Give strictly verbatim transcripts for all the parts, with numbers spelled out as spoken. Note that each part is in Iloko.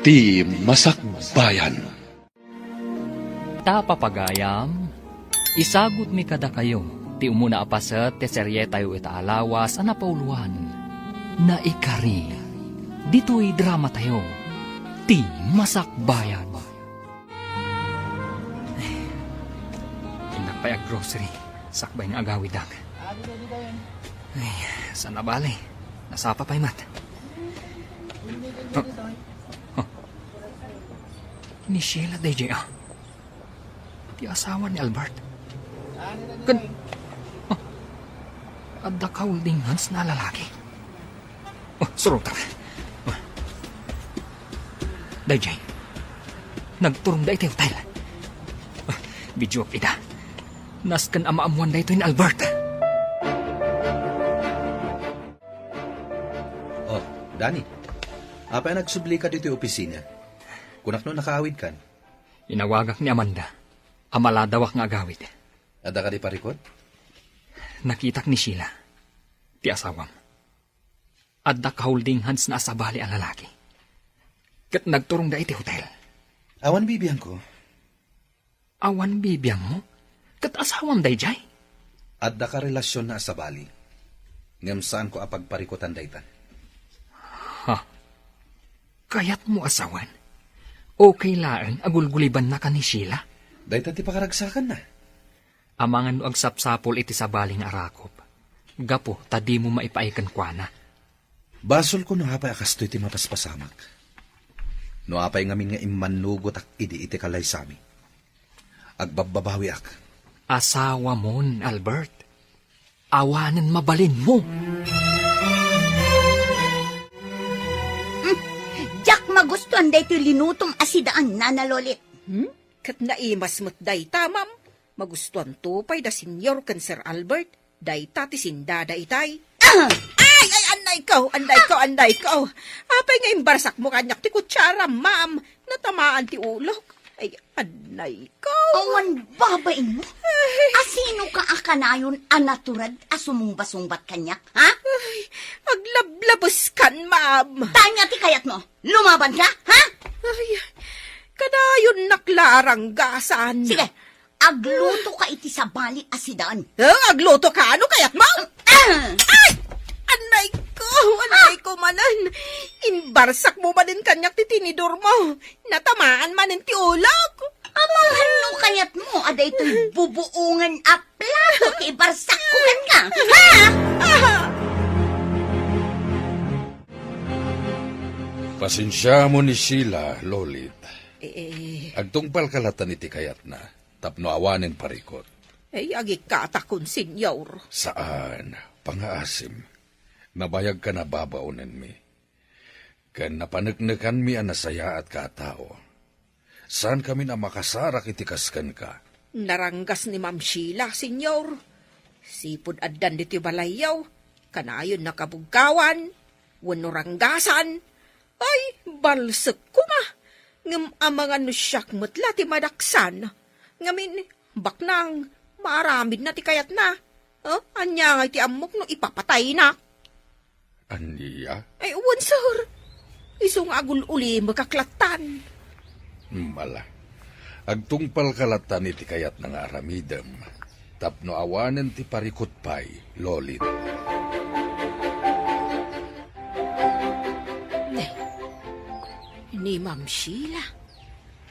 Ti Masakbayan. Ta papagayam, isagutmi kadakayo ti umuna a paset ti serietayo ita a lawas a napauloan, Naikari. Ditoy dramatayo, Ti Masakbayan. Innak pay ag-grocery, sakbay nga agawidak. Ay, saan a bale? Nasapa pay met. Huh? Huh? Ni Sheila daydiay, ah. Ti asawa ni Albert. Ken, ah, adda ka holding hands na lalaki. Oh, surotak. Oh. Daydiay. Nagturong da iti hotel. Oh, videoak ida. Nasken a maammoan daytoy ni Albert. Oh, Danny. Apay a nagsublika ditoy opisina? Kunak no nakaawidkan. Inawagak ni Amanda, a maladawak nga agawid. Adda kadi parikut? Nakitak ni Sheila, ti asawam. Adda ka holding hands na a sabali a lalaki. Ket nagturongda iti hotel. Awan bibiangko. Awan bibiangmo? Ket asawam daydiay? Adda ka relasion na a sabali. Ngem saanko a pagparikutan dayta. Ha? Kayatmo a sawen? Okay laeng a gulgulibannaka ni Sheila? Dayta ti pakaragsakanna. Amangan no agsapsapul iti sabali nga arakop, gapu ta dimo maipaay kenkuana. Basolko no apay a kastoy ti mapaspasamak. No apay ngamin nga immannugotak idi iti kalaysami. Agbabbabawiak. Asawamon, Albert. Awanen mabalinmo. Hmm, diak magustuan daytoy linutom a sidaan, Nana Lolit. Hmm? Ket naimas met dayta, ma'am. Magustuanto pay da Senyor ken Sir Albert. Dayta ti sindada itay. Ah! Ay, ay, anday ko, anday ko, anday ko. Apay nga imbarsakmo kaniak ti kutsara, ma'am? Natamaan ti ulok. Ay, anday ko. Awan babainmo? Ay. Asino ka a kanayon a naturad a sumumbasungbat kaniak, ha? Ay, aglablabeskan, ma'am. Tanya ti kayatmo. Lumaban ka, ha? Ay, kanayon naklaranggasan. Sige, agluto ka iti sabali a sidaan. Eh, agluto ka? Ano kayat mo? Ah! Ay! Anay ko! Anay ko manen! Imbarsak mo manen kaniak ti tinidor mo. Natamaan manen ti ulok. Amangan no kayat mo, a daytoy bubuongen a plato ti ibarsak ko kenka. Ha? Ah! Pasensiamon ni Sheila, Lolit. Eh, eh. Agtungpalka latan iti kayatna, tapno awanen parikut. Eh, agikkatakon, Senyor. Saan, pangaasim. Nabayagka a babaonenmi. Ken napaneknekanmi a nasayaatka a tao. Saankamin a makasarak iti kas kenka. Naranggas ni Ma'am Sheila, Senyor. Sipud addan ditoy balayyo, kanayon nakabugkawan, wenno ranggasan. Ay, balsek koma. Ngem amangan no siak met la ti madaksan. Ngamin, baknang, maaramidna ti kayatna. Eh, ania ngay ti ammok no ipapataynak? Ania? Ay, wen, sir. Isu nga agul-ulimek ak lattan. Mala. Agtungpalka lattan iti kayatna nga aramidem. Tapno awanen ti parikut pay, Lolit. Ne, ni Ma'am Sheila.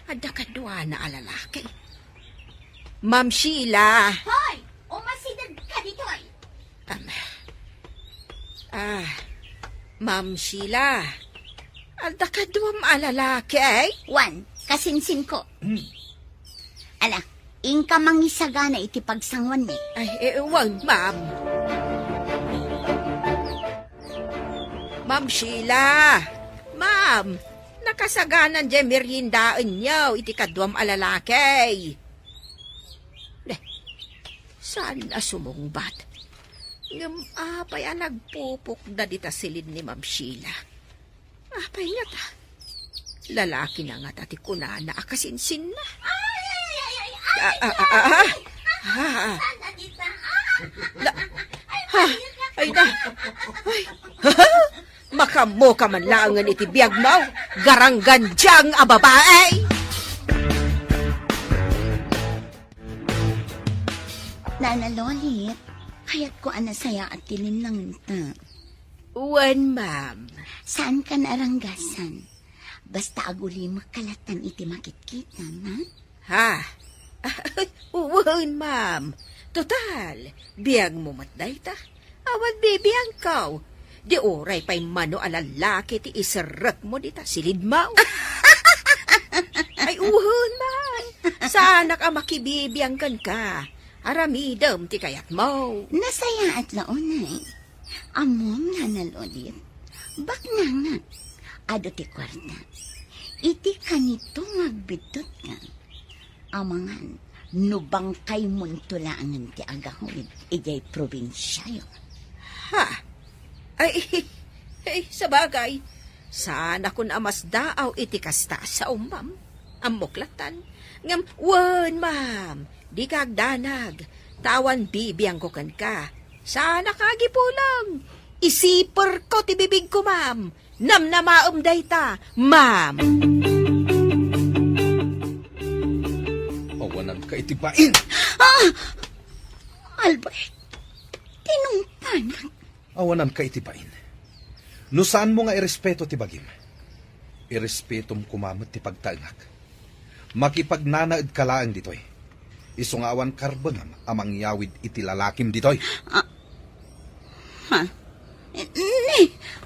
Adda kaduana a lalaki. Ma'am Sheila! Hoy! Umasideg ka ditoy! Am, ah, Ma'am Sheila, adda kaduam a lalaki, ay? Wan, kasinsin ko. Hmm. Ala, inka mangisagana iti pagsanguanmi. Ay, eh, wan, ma'am. Ma'am Sheila! Ma'am, nakasaganan diay meriendaenyo iti kaduam a lalaki. Deh, saan a sumungbat? Ngem apay a nagpupukda dita silid ni Ma'am Sheila? Apay ngata? Lalaki na ngata ti kunana a kasinsinna. Ay, ay, ay, ay, ay, Ah, ah, ah, ah, ah. Ah, ah. Saan na kita? Ah. La-, Ay, ha, ay na. Ay. Makaammo ka man laengen iti biagmo, garanggandiang a babae! Nana Lolit, kayatko a nasayaat ti linnangenta. Wen, ma'am. Saan ka naranggasan? Basta agulimekka latan iti makitkitam, ha? Ha? Wen, ma'am. Total, biagmo met dayta. Awan bibiangko. Di uray pay mano a lalaki ti iserrekmo dita silidmo. Ay, wen, ma'am. Saanak a makibibiang kenka. Aramidem ti kayatmo. Nasayaat la unay. Ammom, Nana Lolit, baknangak. Adu ti kuarta. Iti kanito nga agbiddutka, amangan no bangkaymonto laengen ti agawid idiay probinsiayo. Ha? Ay, ay, sabagay, saanakon a masdaaw iti kasta a sao, ma'am. Ammok latan. Ngem, wen, ma'am, dika agdanag, ta awan bibiangko kenka. Saanak a agipulong. Isiperko ti bibigko, ma'am. Namnamaem dayta, ma'am. Awananka iti bain! Ah! Albert, tinungpanak. Awananka iti bain. No saanmo nga irespeto ti bagim, irespetom koma met ti pagtaengak. Makipagnanaedka laeng ditoy. Isu nga awan karbengam a mangyawid iti lalakim ditoy. Ah, ha? Ni,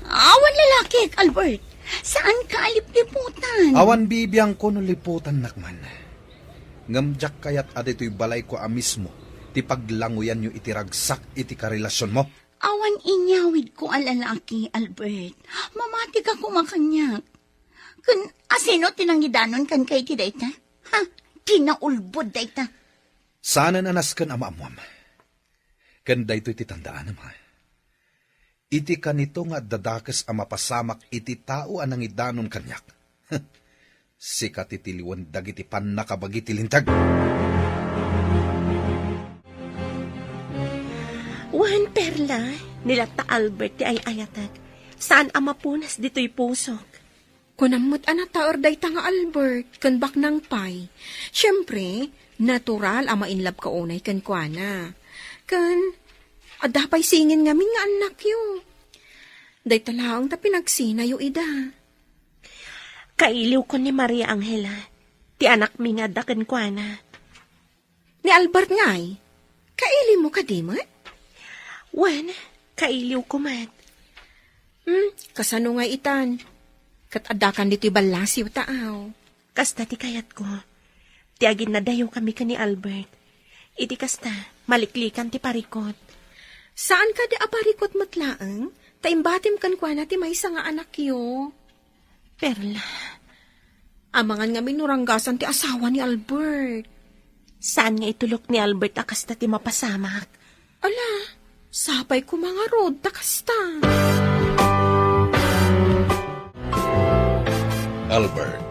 awan lalakik, Albert. Saanka a lipliputan. Awan bibiangko no liputannak man. Ngem diak kayat a ditoy balayko a mismo ti paglanguyanyo iti ragsak iti karelasionmo. Awan inyawidko a lalaki, Albert. Mamatika koma kaniak. Ken asino ti nangidanon kenka iti dayta? Ha? Kinaulbod dayta. Saanen a nasken a maammuam. Ken daytoy ti tandaanam, ha? Iti kanito nga adda dakes a mapasamak iti tao a nangidanon kaniak. Sika ti tiliwen dagiti pannakabagi ti linteg. Wen, Perla, ni latta Albert ti ay-ayatek. Saan a mapunas ditoy pusok. Kunam met a nataer dayta nga Albert ken baknang pay. Siempre, natural a ma-in love ka unay kenkuana. Ken, adda pay singin ngamin nga annakyo. Dayta laeng ta pinagsinayo ida. Kailiwko ni Maria Angela, ti anakmi nga adda kenkuana. Ni Albert ngay, kailimo kadi met? Wen, kailiwko met. Hmm, kasano ngay itan? Ket addakan ditoy ballasiw taaw. Kasta ti kayatko. Ti aginnadayokami ken ni Albert. Iti kasta, maliklikan ti parikut. Saan kadi a parikut met laeng? Ta imbatim kenkuana ti maysa nga anakyo. Perla. Amangan ngamin no ranggasan ti asawa ni Albert. Saan nga itulok ni Albert a kasta ti mapasamak? Ala, sapay koma ngarud ta kasta. Albert,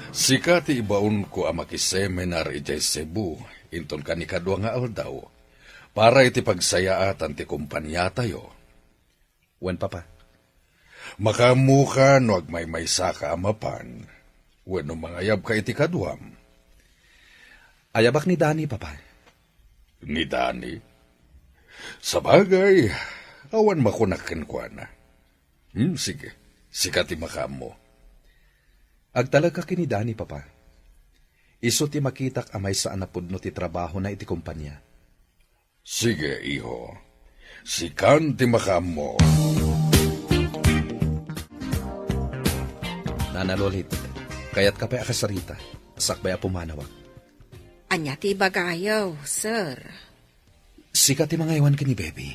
sika ti ibaonko a makiseminar idiay Cebu, inton kanikadua nga aldaw, para iti pagsayaatan ti kompaniatayo. Wen, Papa. Makaammoka no agmaymaysaka a mapan, wenno mangayabka iti kaduam. Ayabak ni Dani, Papa. Ni Dani? Sabagay, awan makunak kenkuana. Hmm, sige, sika ti makaammo. Agtalekka ken ni Dani, Papa. Isu ti makitak a maysa a napudno ti trabahona iti kompania. Sige, iho. Sikan ti makaammo. Nana Lolit, kayatka pay a kasarita, sakbay a pumanawak. Ania ti ibagayo, sir? Sika ti mangaywan ken ni Baby.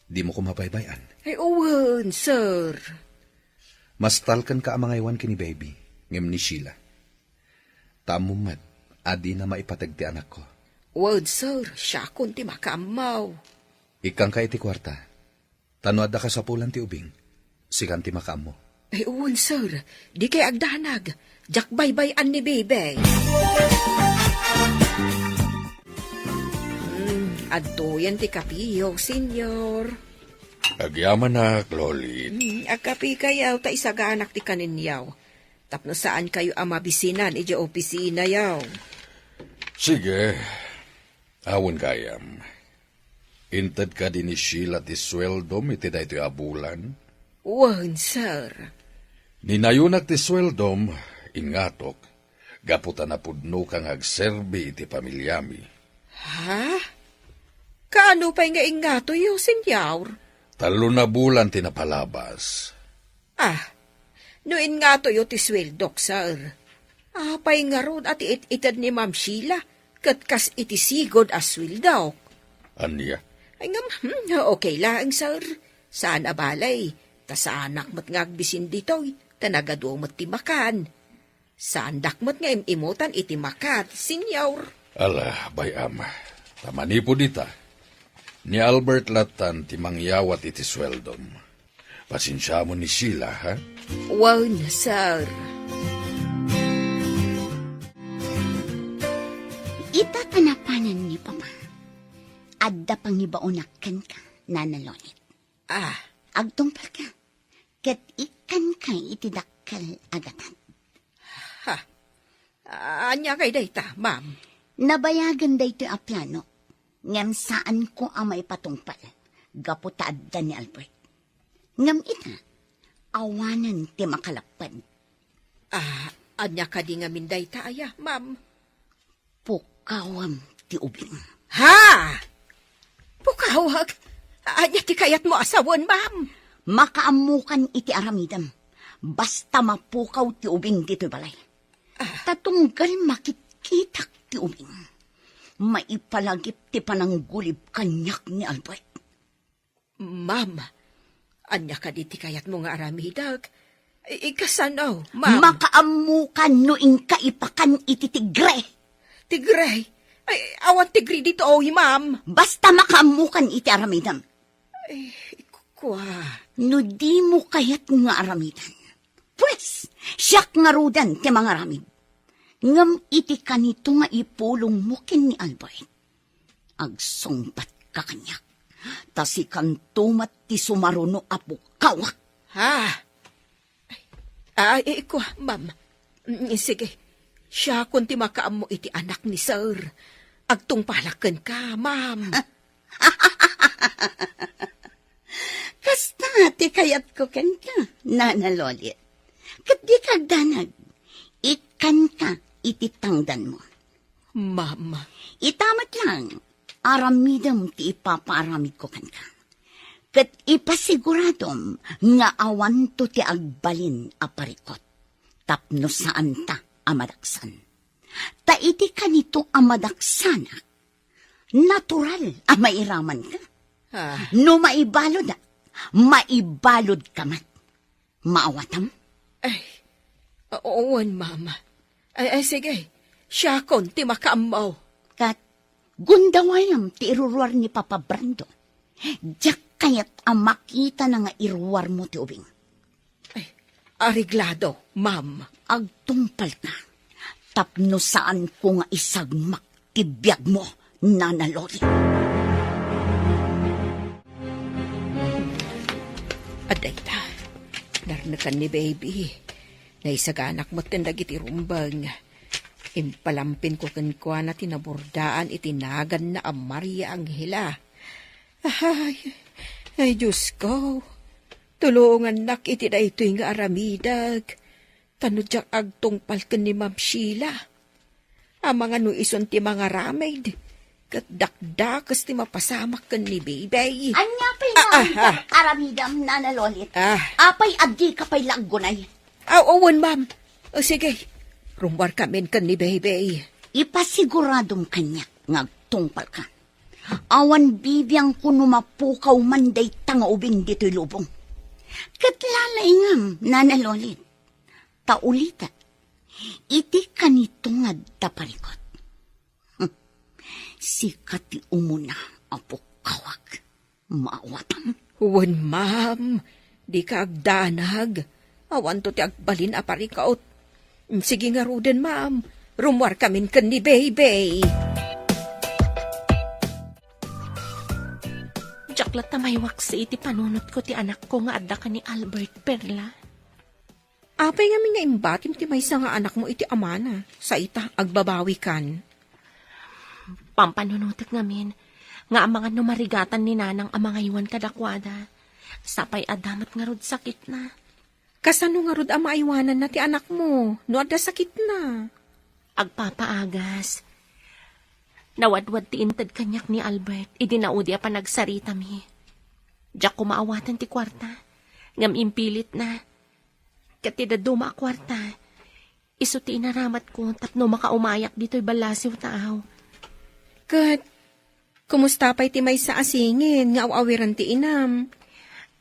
Dimo koma baybay-an. Ay, wen, sir. Mastalkenka a mangaywan ken ni Baby, ngem ni Sheila. Ta ammom met a dina maipateg ti anakko. Wen, sir, siakon ti makaammo. Ikkanka iti kuarta. Ta no adda kasapulan ti ubing, sikan ti makaammo. Ay, wen, sir. Dikay agdanag. Diak baybay-an ni Baby. Hmm, adtoyen ti kapiyo, senyor. Agyamanak, Lolit. Hmm, agkapekayo ta isaganak ti kaninyo. Tapno saankayo a mabisinan idiay opisinayo. Sige. Awan gayam. Inted kadi ni Sheila ti sueldom iti daytoy a bulan? Wen, sir. Ninayonak ti sueldom, ingatok, gapu ta napudnoka nga agserbi iti pamiliami. Ha? Kaano pay nga ingatoyo, senyor? Tallo a bulan ti napalabas. Ah, no ingatoyo ti sueldok, sir. Apay ngarud a ti it-ited ni Ma'am Sheila, ket kas iti sigud a sueldok? Ania? Ay ngem, hmm, okay laeng, sir. Saan a balay, ta saanak met nga agbisin ditoy, ta nagadu met ti makan. Saandak met nga im-imutan iti makat, senyor. Ala, bay-am. Ta manipud ita, ni Albert lattan ti mangyawat iti sueldom. Pasensiamon ni Sheila, ha? Wen, sir. Ita ta napanan ni Papa. Adda pangibaonak kenka, Nana Lolit. Ah. Agtungpalka, ket ikkanka iti dakkel a gatad. Ha? Ania kay dayta, ma'am? Nabayagen daytoy a plano, ngem saanko a maipatungpal gapu ta adda ni Albert. Ngem ita, awanen ti makalapped. Ah, ania kadi ngamin dayta aya, ma'am? Pukawem ti ubing. Ha? Pukawek? Ania ti kayatmo a sawen, ma'am? Makaammokan iti aramidem. Basta mapukaw ti ubing ditoy balay. Ah. Ta tunggal makitkitak ti ubing, maipalagip ti pananggulib kaniak ni Albert. Ma'am, ania kadi ti kayatmo nga aramidek? I-, ikasano, ma'am? Makaammokan no inka ipakan iti tigre. Tigre? Ay, awan tigre ditoy, ma'am. Basta makaammokan iti aramidem. Ay, kua. No dimo kayat nga aramidan, pues, siak ngaruden ti mangaramid. Ngem iti kanito nga ipulongmo ken ni Albert, agsungbatka kaniak, ta sikanto met ti sumaruno a pukawak. Ha? Ay, ay, kua, ma'am. Mm, sige. Siakon ti makaammo iti anak ni sir. Agtungpalak kenka, ma'am. Kasta ti kayatko kenka, Nana Lolit. Ket dika agdanag. Ikkanka iti tangdanmo. Ma'am. Ita met lang, aramidem ti ipapaaramidko kenka. Ket ipasiguradom nga awanto ti agbalin a parikut tapno saanta a madaksan. Ta iti kanito a madaksanak, natural a mairamanka. Ah. No maibaludak, maibaludka met. Maawatam? Ay, wen, ma'am. Ay, ay, sige. Siakon ti makaammo. Ket gundawayam ti iruruar ni Papa Brando. Diak kayat a makitana nga iruarmo ti ubing. Ay, areglado, ma'am. Agtungpalka tapno saanko nga isagmak ti biagmo, Nana Loli. Adda ita, narnekan ni Baby. Naisaganak metten dagiti rumbeng. Impalampinko kenkuana ti naburdaan iti naganna a Maria Angela. Ay, ay, Diosko, tulongannak iti daytoy nga aramidek. Ta no diak agtungpal ken ni Ma'am Sheila, amangan no isun ti mangaramid, ket dakdakes ti mapasamak ken ni Baby. Ania pay nga aramidem, Nana Lolit? Ah. Apay a dika pay la aggunay? Ah, wen, ma'am. O, sige. Rummuarkamin ken ni Baby. Ipasiguradom kaniak nga agtungpalka. Awan bibiangko no mapukaw man dayta nga ubing ditoy lubong. Ket lalaingam, Nana Lolit. Ta ulitek, iti kanito nga adda parikut. Hmm. Sika ti umuna a pukkawak. Maawatam? Wen, ma'am. Dika agdanag. Awanto ti agbalin a parikut. Sige ngaruden, ma'am. Rummuarkamin ken ni Baby. Diak Latta maywaksi iti panunotko ti anakko nga adda ken ni Albert, Perla. Apay ngamin nga imbatim ti maysa nga anakmo iti amana? Sa ita, agbabawikan. Pampanunotek ngamin nga amangan no marigatan ni Nanang a mangaywan kadakuada. Sapay adda met ngarud sakitna. Kasano ngarud a maaywananna ti anakmo no adda sakitna? Agpapaagas. Nawadwad ti inted kaniak ni Albert idi naudi a panagsaritami. Diak koma awaten ti kuarta, ngem impilitna. Ket ti dadduma a kuarta, isu ti inaramatko tapno makaumayak ditoy ballasiw taaw. Ket, kumusta pay ti maysa a singin nga aw-awiren ti inam?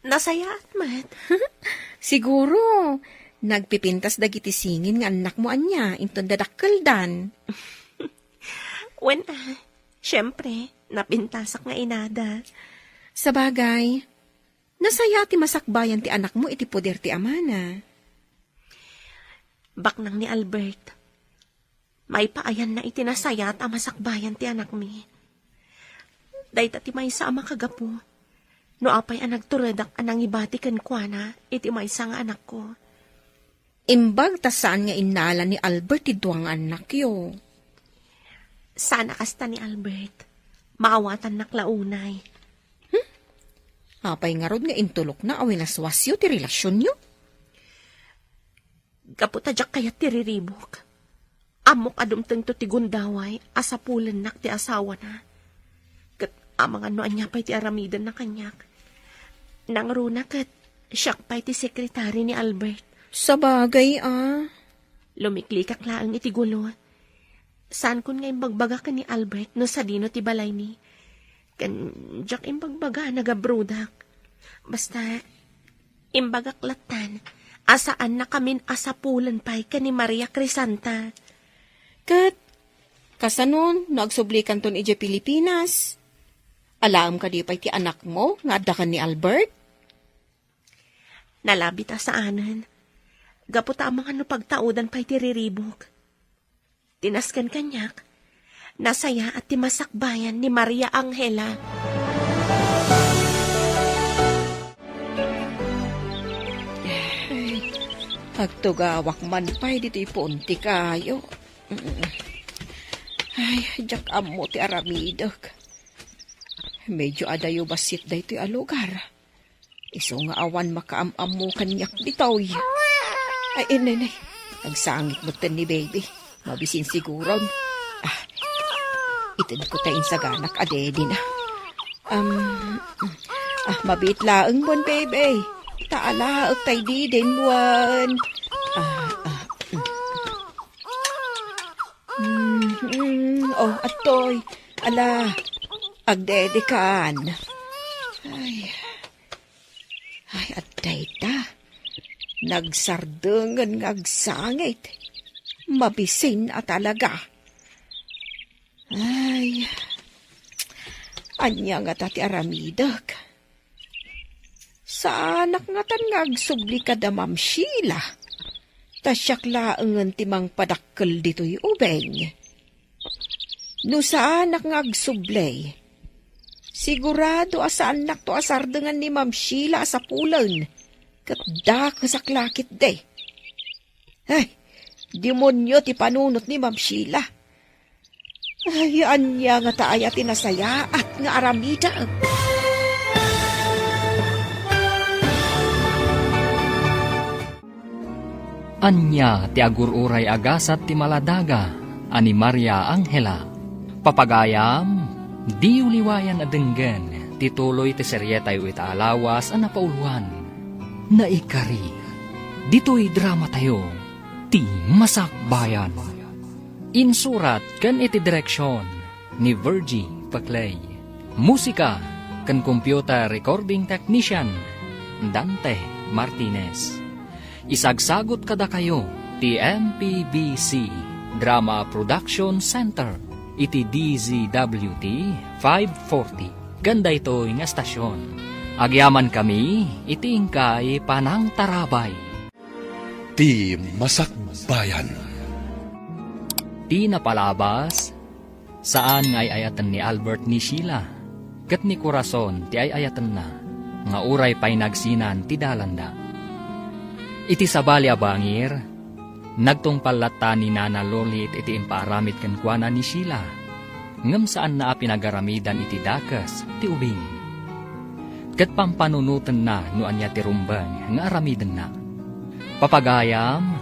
Nasayaat met. Siguro, nagpipintas dagiti singin nga annakmo ania inton dadakkeldan. Wen, ah, siempre, napintasak nga inada. Sabagay, nasayaat ti masakbayan ti anakmo iti poder ti amana. Baknang ni Albert, maipaayanna iti nasayaat a masakbayan ti anakmi. Dayta ti maysa a makagapu no apay a nagturedak a nangibati kenkuana iti maysa nga anakko. Imbag ta saan nga innala ni Albert ti dua nga annakyo. Saan a kasta ni Albert. Maawatannak la unay. Hmm? Apay ngarud nga intulokna a winaswasyo ti relasionyo? Gapu ta diak kayat ti riribuk. Ammok a dumtengto ti gundaway a sapulennak ti asawana. Ket amangan no ania pay ti aramidenna kaniak. Nangruna ket siak pay ti sekretari ni Albert. Sabagay a. Lumiklikak laeng iti gulo. Saankon nga imbagbaga ken ni Albert no sadino ti balaymi. Ken diak imbagbaga a nagabrodak. Basta, imbagak lattan a saannakamin a sapulen pay ken ni Maria Crisanta. Ket, kasano no agsublikanton idiay Pilipinas? Alaem kadi pay ti anakmo nga adda ken ni Albert? Nalabit a saanen. Gapu ta amangan no pagtaudan pay ti riribuk. Ti nasken kaniak, nasayaat ti masakbayan ni Maria Angela. Agtugawak man pay ditoy puon ti kayo. Ay, diak ammo ti aramidek. Medyo adayo bassit daytoy a lugar. Isu nga awan makaam-ammo kaniak ditoy. Ay, inay, nay. Nagsangit metten ni baby. Mabisin siguron. Ah, itedko ta insaganak a daddy na. Um, ah, mabiit laeng mon, baby. Ta alaek tay didin wen. Ah, ah, mm. Mm, mm, oh, atoy. Ala, agdedikan. Ay. Ay, adda ita. Nagsardengen nga agsangit. Mabisin a talaga. Ay, ania ngata ti aramidek? Saanak ngatan nga agsubli kada Ma'am Sheila. Ta siak laengen ti mangpadakkel ditoy ubing. No saanak nga agsubli, sigurado a saannakto a sardengan ni Ma'am Sheila a sapulen, ket dakesak la ketdi. Ay, demonio ti panunot ni Ma'am Sheila. Ay, ania ngata aya ti nasayaat nga aramidek? Ania ti agur-uray a gasat ti maladaga a ni Maria Angela? Papagayam, diyo liwayan a denggen ti tuloy ti serietayo ita a lawas a napauluan. Naikari, ditoy dramatayo, Ti Masakbayan. Insurat ken iti direksion ni Virgie Paclay. Musika ken computer recording technician, Dante Martinez. Isagsagut kadakayo ti M P B C Drama Production Center iti D Z W T five forty ken daytoy nga estasion. Agyamankami iti inkay panangtarabay. Ti Masakbayan. Ti napalabas, saan nga ay-ayaten ni Albert ni Sheila. Ket ni Corazon ti ay-ayatenna nga uray pay nagsinan ti dalanda. Iti sabali a bangir, nagtungpal latta ni Nana Lolit iti impaaramid kenkuana ni Sheila, ngem saanna a pinagaramidan iti dakes ti ubing. Ket pampanunotenna no ania ti rumbeng nga aramidenna. Papagayam,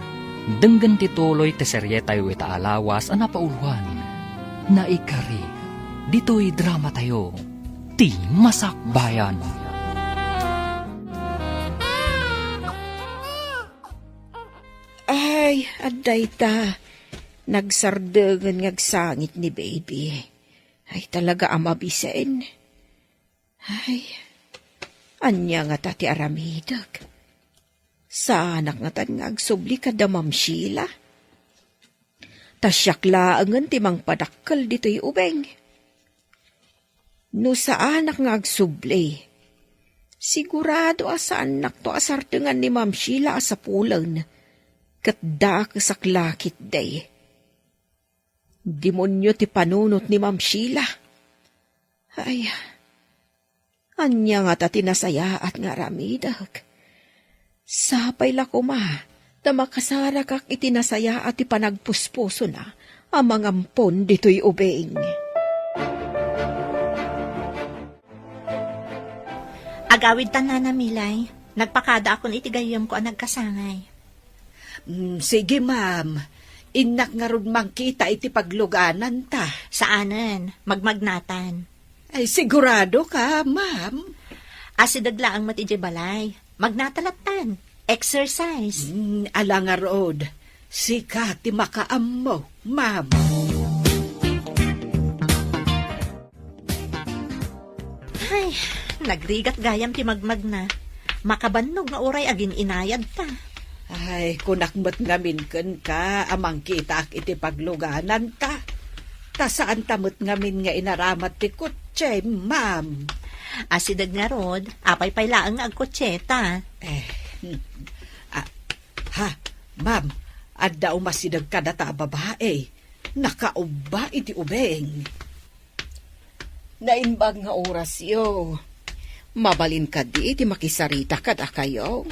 denggen ti tuloy ti serietayo ita a lawas a napauloan, Naikari, ditoy dramatayo, Ti Masakbayan. Ay, adda ita. Nagsardengen nga agsangit ni baby. Ay, talaga a mabisen. Ay, ania ngata ti aramidek? Saanak ngatan nga agsubli kada Ma'am Sheila? Ta siak laengen ti mangpadakkel ditoy ubing. No saanak nga agsubli, sigurado a saannakto a sardengan ni Ma'am Sheila a sapulen, ket dakesak la ketdi. Demonio ti panunot ni Ma'am Sheila. Ay, ania ngata ti nasayaat nga aramidek? Sapay la koma ta makasarakak iti nasayaat ti panagpuspusona a mangampon ditoy ubing. Agawidtan, Nana Milay. Nagpakadaakon iti gayyemko a nagkasangay. Mm, sige, ma'am. Innak ngarud mangkita iti paglugananta. Saanen, magmagnatan. Ay, sigurado ka, ma'am? Asideg laeng met idiay balay. Magnata lattan. Exercise. Mm, ala ngarud. Sika ti makaammo, ma'am. Ay, nagrigat gayam ti magmagna. Makabannog nga uray agin-inayadta. Ay, kunak met ngamin kenka a mangkitaak iti paglugananta. Ta saanta met ngamin nga inaramat ti kotse, ma'am. Asideg ngarud, apay pay laeng nga agkotseta? Eh, hmm. Ah, ha, ma'am, adda umasideg kadata a babae. Nakaubba iti ubing. Naimbag nga orasyo. Mabalin kadi ti makisarita kadakayo?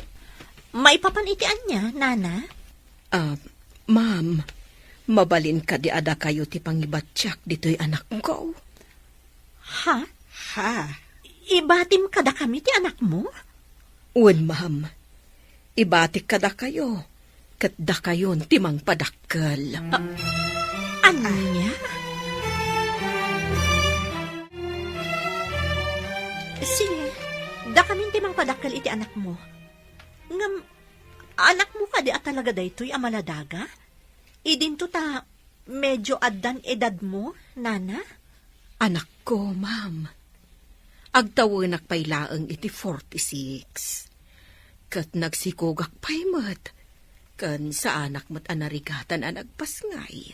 Maipapan iti ania, Nana? Ah, ma'am, mabalin kadi a dakayo ti pangibatiak ditoy anakko? Ha? Ha? Ibatim kadakami ti anakmo? Wen, ma'am. Ibatik kadakayo, ket dakayon ti mangpadakkel. A-, ania? Sige, dakamin ti mangpadakkel iti anakmo. Ngem, anakmo kadi a talaga daytoy a maladaga? Idinto ta medio addan edadmo, Nana? Anakko, ma'am. Agtawenak pay laeng iti forty-six. Ket nagsikogak pay met. Ken saanak met a narigatan a nagpasngay.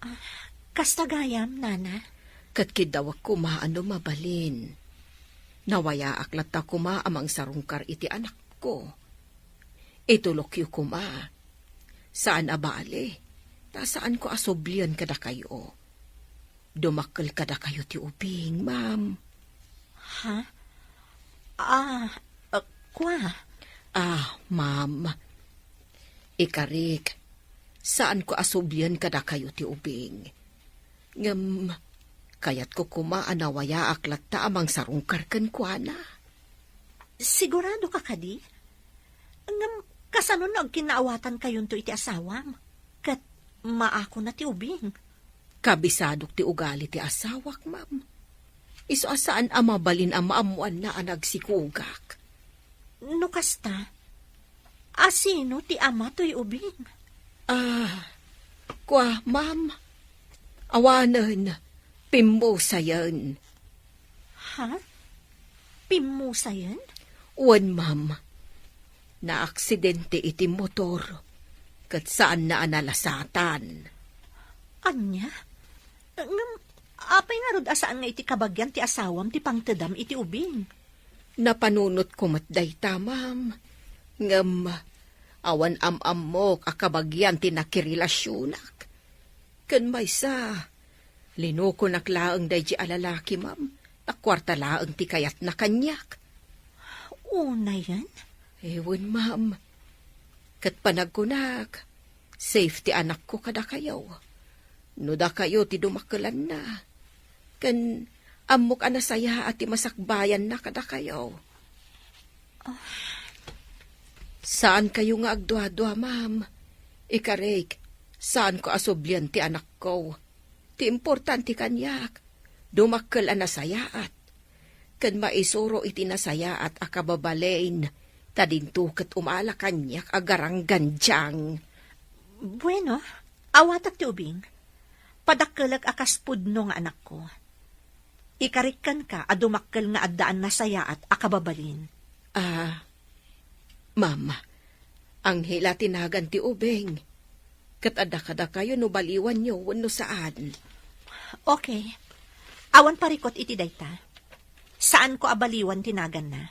Ah, kasta gayam, Nana? Ket kiddawek koma a no mabalin. Nawayaak latta koma a mangsarungkar iti anakko. Itulokyo koma. Saan a bale, ta saanko a sublien kadakayo. Dumakkel kadakayo ti ubing, ma'am. Ha? Ah, ah, kua? Ah, ma'am. Ikarik, saanko a sublien kadakayo ti ubing. Ngem, kayatko koma a nawayaak latta a mangsarungkar kenkuana. Sigurado ka kadi? Ngem, kasano no agkinnaawatankayonto iti asawam? Ket maakona ti ubing. Kabisadok ti ugali ti asawak, ma'am. Isu a saan a mabalin a maammoanna a nagsikogak. No kasta, a sino ti ama toy ubing? Ah, kua, ma'am. Awanen, pimmusayen. Ha? Pimmusayen? Wen, ma'am. Naaksidente iti motor, ket saanna a nalasatan. Ania? Ngem, apay ngarud a saan nga iti kabagian ti asawam ti pangtedam iti ubing? Napanunotko met dayta, ma'am. Ngem, awan am-ammok a kabagian ti nakirelasionak. Ken maysa, linukonak laeng daydi a lalaki, ma'am. Ta kuarta laeng ti kayatna kaniak. Unayen? Ewan, ma'am. Ket panagkunak, safe ti anakko kadakayo. No dakayo ti dumakkelanna, ken ammok a nasayaat ti masakbayanna kadakayo. Ah. Saankayo nga agduadua, ma'am. Ikarik, saanko a sublian ti anakko. Ti importante kaniak, dumakkel a nasayaat. Ken maisuro iti nasayaat a kababalin, ta dinto ket umala kaniak a garanggandiang. Bueno, awatak ti ubing. Padakkelek a kas pudno nga anakko. Ikarik kenka a dumakkel nga addaan nasayaat a kababalin. Ah, ma'am, Angela ti nagan ti ubing. Ket adda kadakayo no baliwanyo wenno saan. Okay. Awan parikut iti dayta. Saanko a baliwan ti naganna.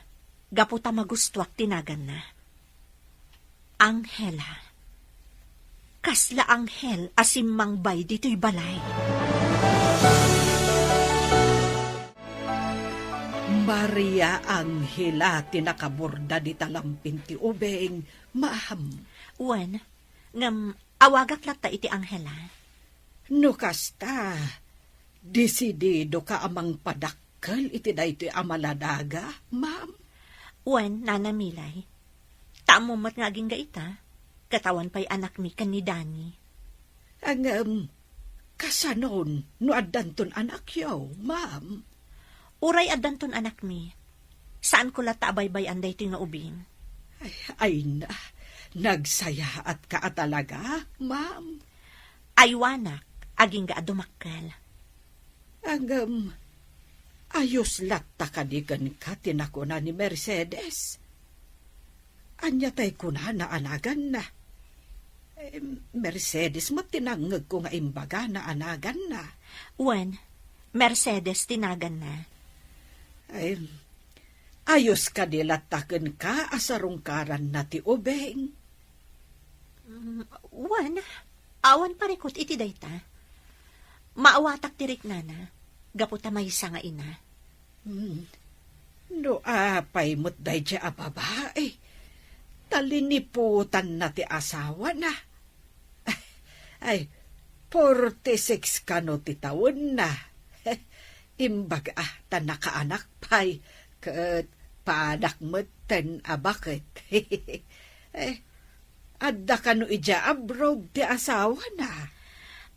Gapu ta magustuak ti naganna. Angela. Kasla anghel a simmangbay ditoy balay. Maria Angela ti nakaborda dita lampin ti ubing, ma'am. Wen, ngem awagak latta iti Angela. No kasta, desididoka a mangpadakkel iti daytoy a maladaga, ma'am? Wen, Nana Milay. Ta ammom met nga agingga ita, ket awan pay anakmi ken ni Dani. Ngem, kasanon no addanton anakyo, ma'am? Uray addanton anakmi, saanko latta a baybay-an daytoy nga ubing. Ay, ay na, nagsayaatka a talaga, ma'am. Aywanak, agingga a dumakkel. Ngem, ayos latta kadi kenka ti nakuna ni Mercedes? Ania tay kunana a naganna? Em, Mercedes met ti nangngegko nga imbagana a naganna. Wen, Mercedes ti naganna. Em, ayos kadi latta kenka a sarungkaranna ti ubing? Mm, wen, awan parikut iti dayta. Maawatak ti riknana, gapu ta maysa nga ina. Hmm. No apay met daydiay a babai, ta liniputanna ti asawana. Ay, forty-six kano ti tawenna. Imbaga ta nakaanak pay, ket padak metten a baket. Eh, adda kano idiay abroad ti asawana?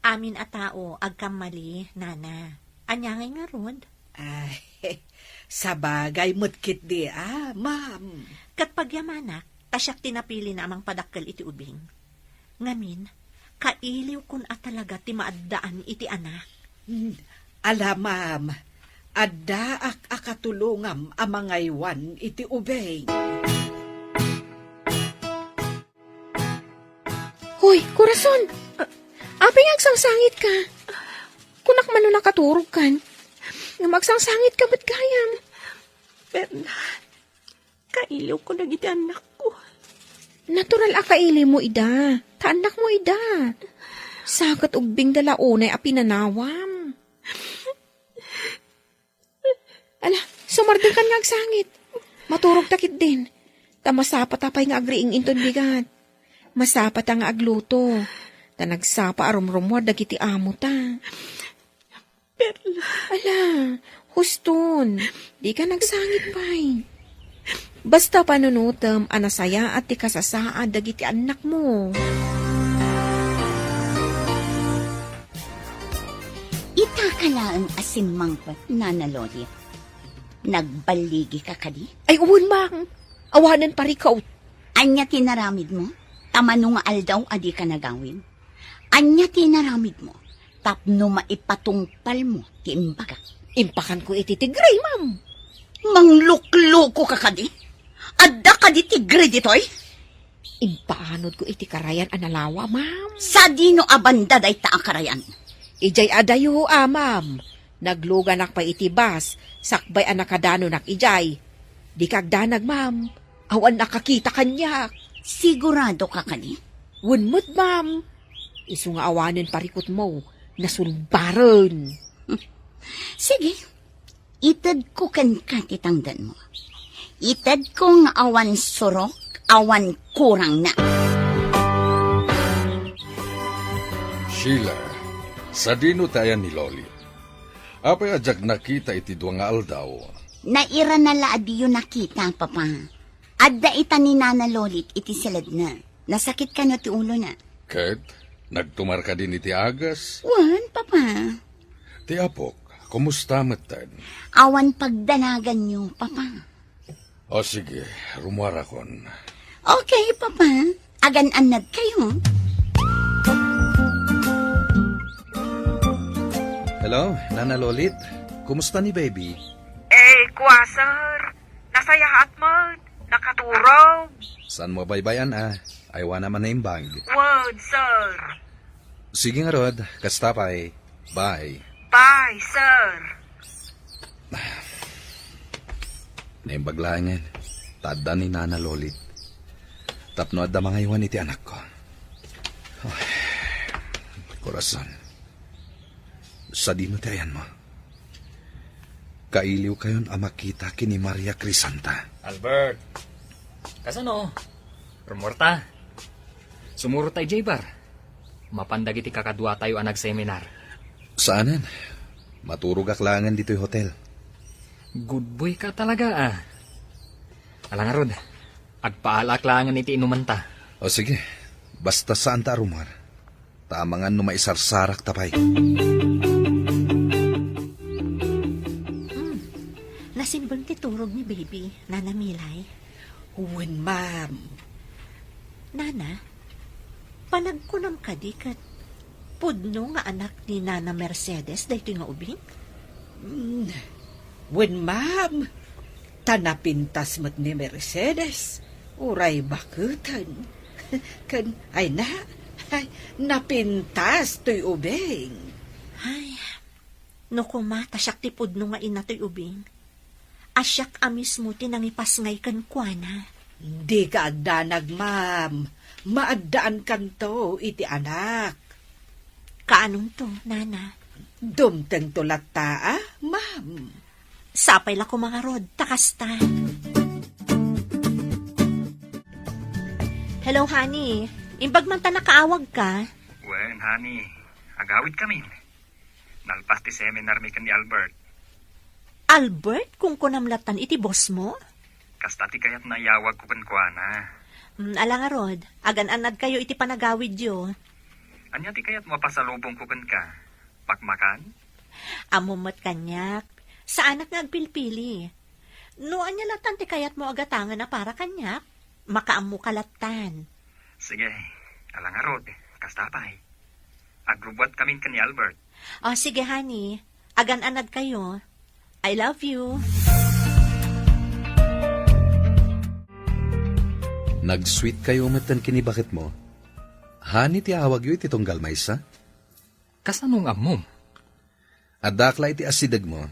Amin a tao agkammali, Nana. Ania ngay ngarud? Ay, sabagay met ketdi a, ma'am. Ket pagyamanak, ta siak ti napilina a mangpadakkel iti ubing. Ngamin, kailiwkon a talaga ti maaddaan iti anak. Hmm, ala, ma'am, addaak a katulongam a mangaywan iti ubing. Hoy, Corazon! A-, apay nga agsangsangitka? Kunak man no nakaturogkan. Ngem agsangsangitka met gayam. Perla, kailiwko dagiti annakko. Natural a kailiwmo ida. Ta annakmo ida. Sa ket ubbingda la unay a pinanawam. Ala, sumardengkan nga agsangit. Maturogta ketdin. Ta masapata pay nga agriing inton bigat. Masapata nga agluto. Ta nagsapa a rumrumuar dagiti amota. Perla. Ala, huston. Dika nagsangit pay. Basta panunotem a nasayaat ti kasasaad dagiti annakmo. Itaka laeng a simmangpet, Nana Lolit. Nagballigika kadi? Ay, wen, ma'am. Awanen parikut. Ania ti inaramidmo? Ta mano nga aldaw a dika nagawid? Ania ti inaramidmo tapno maipatungpalmo ti imbagak? Impakanko iti tigre, ma'am. Mangluklokoka kadi? Adda kadi tigre ditoy? Impaanodko iti karayan a nalawa, ma'am. Sadino a banda dayta a karayan? Idiay adayo a, ma'am. Nagluganak pay iti bus, sakbay a nakadanonak idiay. Dika agdanag, ma'am. Awan nakakita kaniak. Siguradoka kadi? Wen met, ma'am. Isu nga awanen parikutmo, nasulbaren. Sige. Itedko kenka ti tangdanmo. Itedko nga awan surok, awan kurangna. Sheila, sadino ti ayan ni Lolit? Apay a diak nakita iti dua nga aldaw? Nairana la a diyo nakita, Papa. Adda ita ni Nana Lolit iti siledna. Nasakit kano ti ulona. Ket nagtumar kadin iti agas? Wen, Papa. Ti apok, kumusta metten? Awan pagdanaganyo, Papa. O sige, rumuarakon. Okay, Papa. Agan-annad kayo. Hello, Nana Lolit. Kumusta ni baby? Eh, kua, sir. Nasayaat man. Nakaturog. Saan mo baybay-an a? Aywana man naimbag. Word, sir. Sige ngarud, kasta pay. Bye. Bye, sir. Naimbag laengen, ta adda ni Nana Lolit. Tapno adda mangaywan iti anakko. Ay, korason. Sadino ti ayanmo? Kailiwkayon a makita ken ni Maria Crisanta. Albert, kasano? Rumuarta. Sumurot ta idiay bar. Mapan dagiti kakaduatayo a nagseminar. Saanen. Maturogak laengen ditoy hotel. Good boy ka talaga, ah. Ala ngarud, agpaalaak laengen iti inumanta. O sige, basta saanta a rumuar. Ta amangan no maisarsarakta pay. Hmm. Nasimbeng ti turog ni baby, Nana Milay. Wen, ma'am. Nana, panagkunam kadi ket pudno nga anak ni Nana Mercedes daytoy nga ubing? Hmm. Wen, ma'am. Ta napintas met ni Mercedes, uray baketen. Ken, ay na, ay, napintas toy ubing. Ay, no koma ta siak ti pudno nga ina toy ubing, a siak a mismo ti nangipasngay kenkuana. Dika agdanag, ma'am. Maaddaankanto iti anak. Kaanonto, Nana? Dumtengto latta, a, ma'am. Sapay la koma ngarud, ta kasta. Hello, honey. Imbag man ta nakaawagka. Wen, honey. Agawidkamin. Nalpas ti seminarmi ken ni Albert. Albert, kunkunam lattan iti bossmo? Kasta ti kayatna a iyawagko kenkuana. Hmm, ala ngarud, agan-annadkayo iti panagawidyo. Ania ti kayatmo a pasalubongko kenka? Pakmakan? Ammom met kaniak, saanak nga agpilpili. No ania lattan ti kayatmo a gatangen a para kaniak, makaammoka lattan. Sige, ala ngarud, kasta pay. Agrubbuatkamin ken ni Albert. O, sige, honey. Agan-annadkayo. I love you. Nag-sweet kayo metten ken ni baketmo. Honey ti awagyo iti tunggal maysa? Kasano nga ammom? Addaak la iti asidegmo,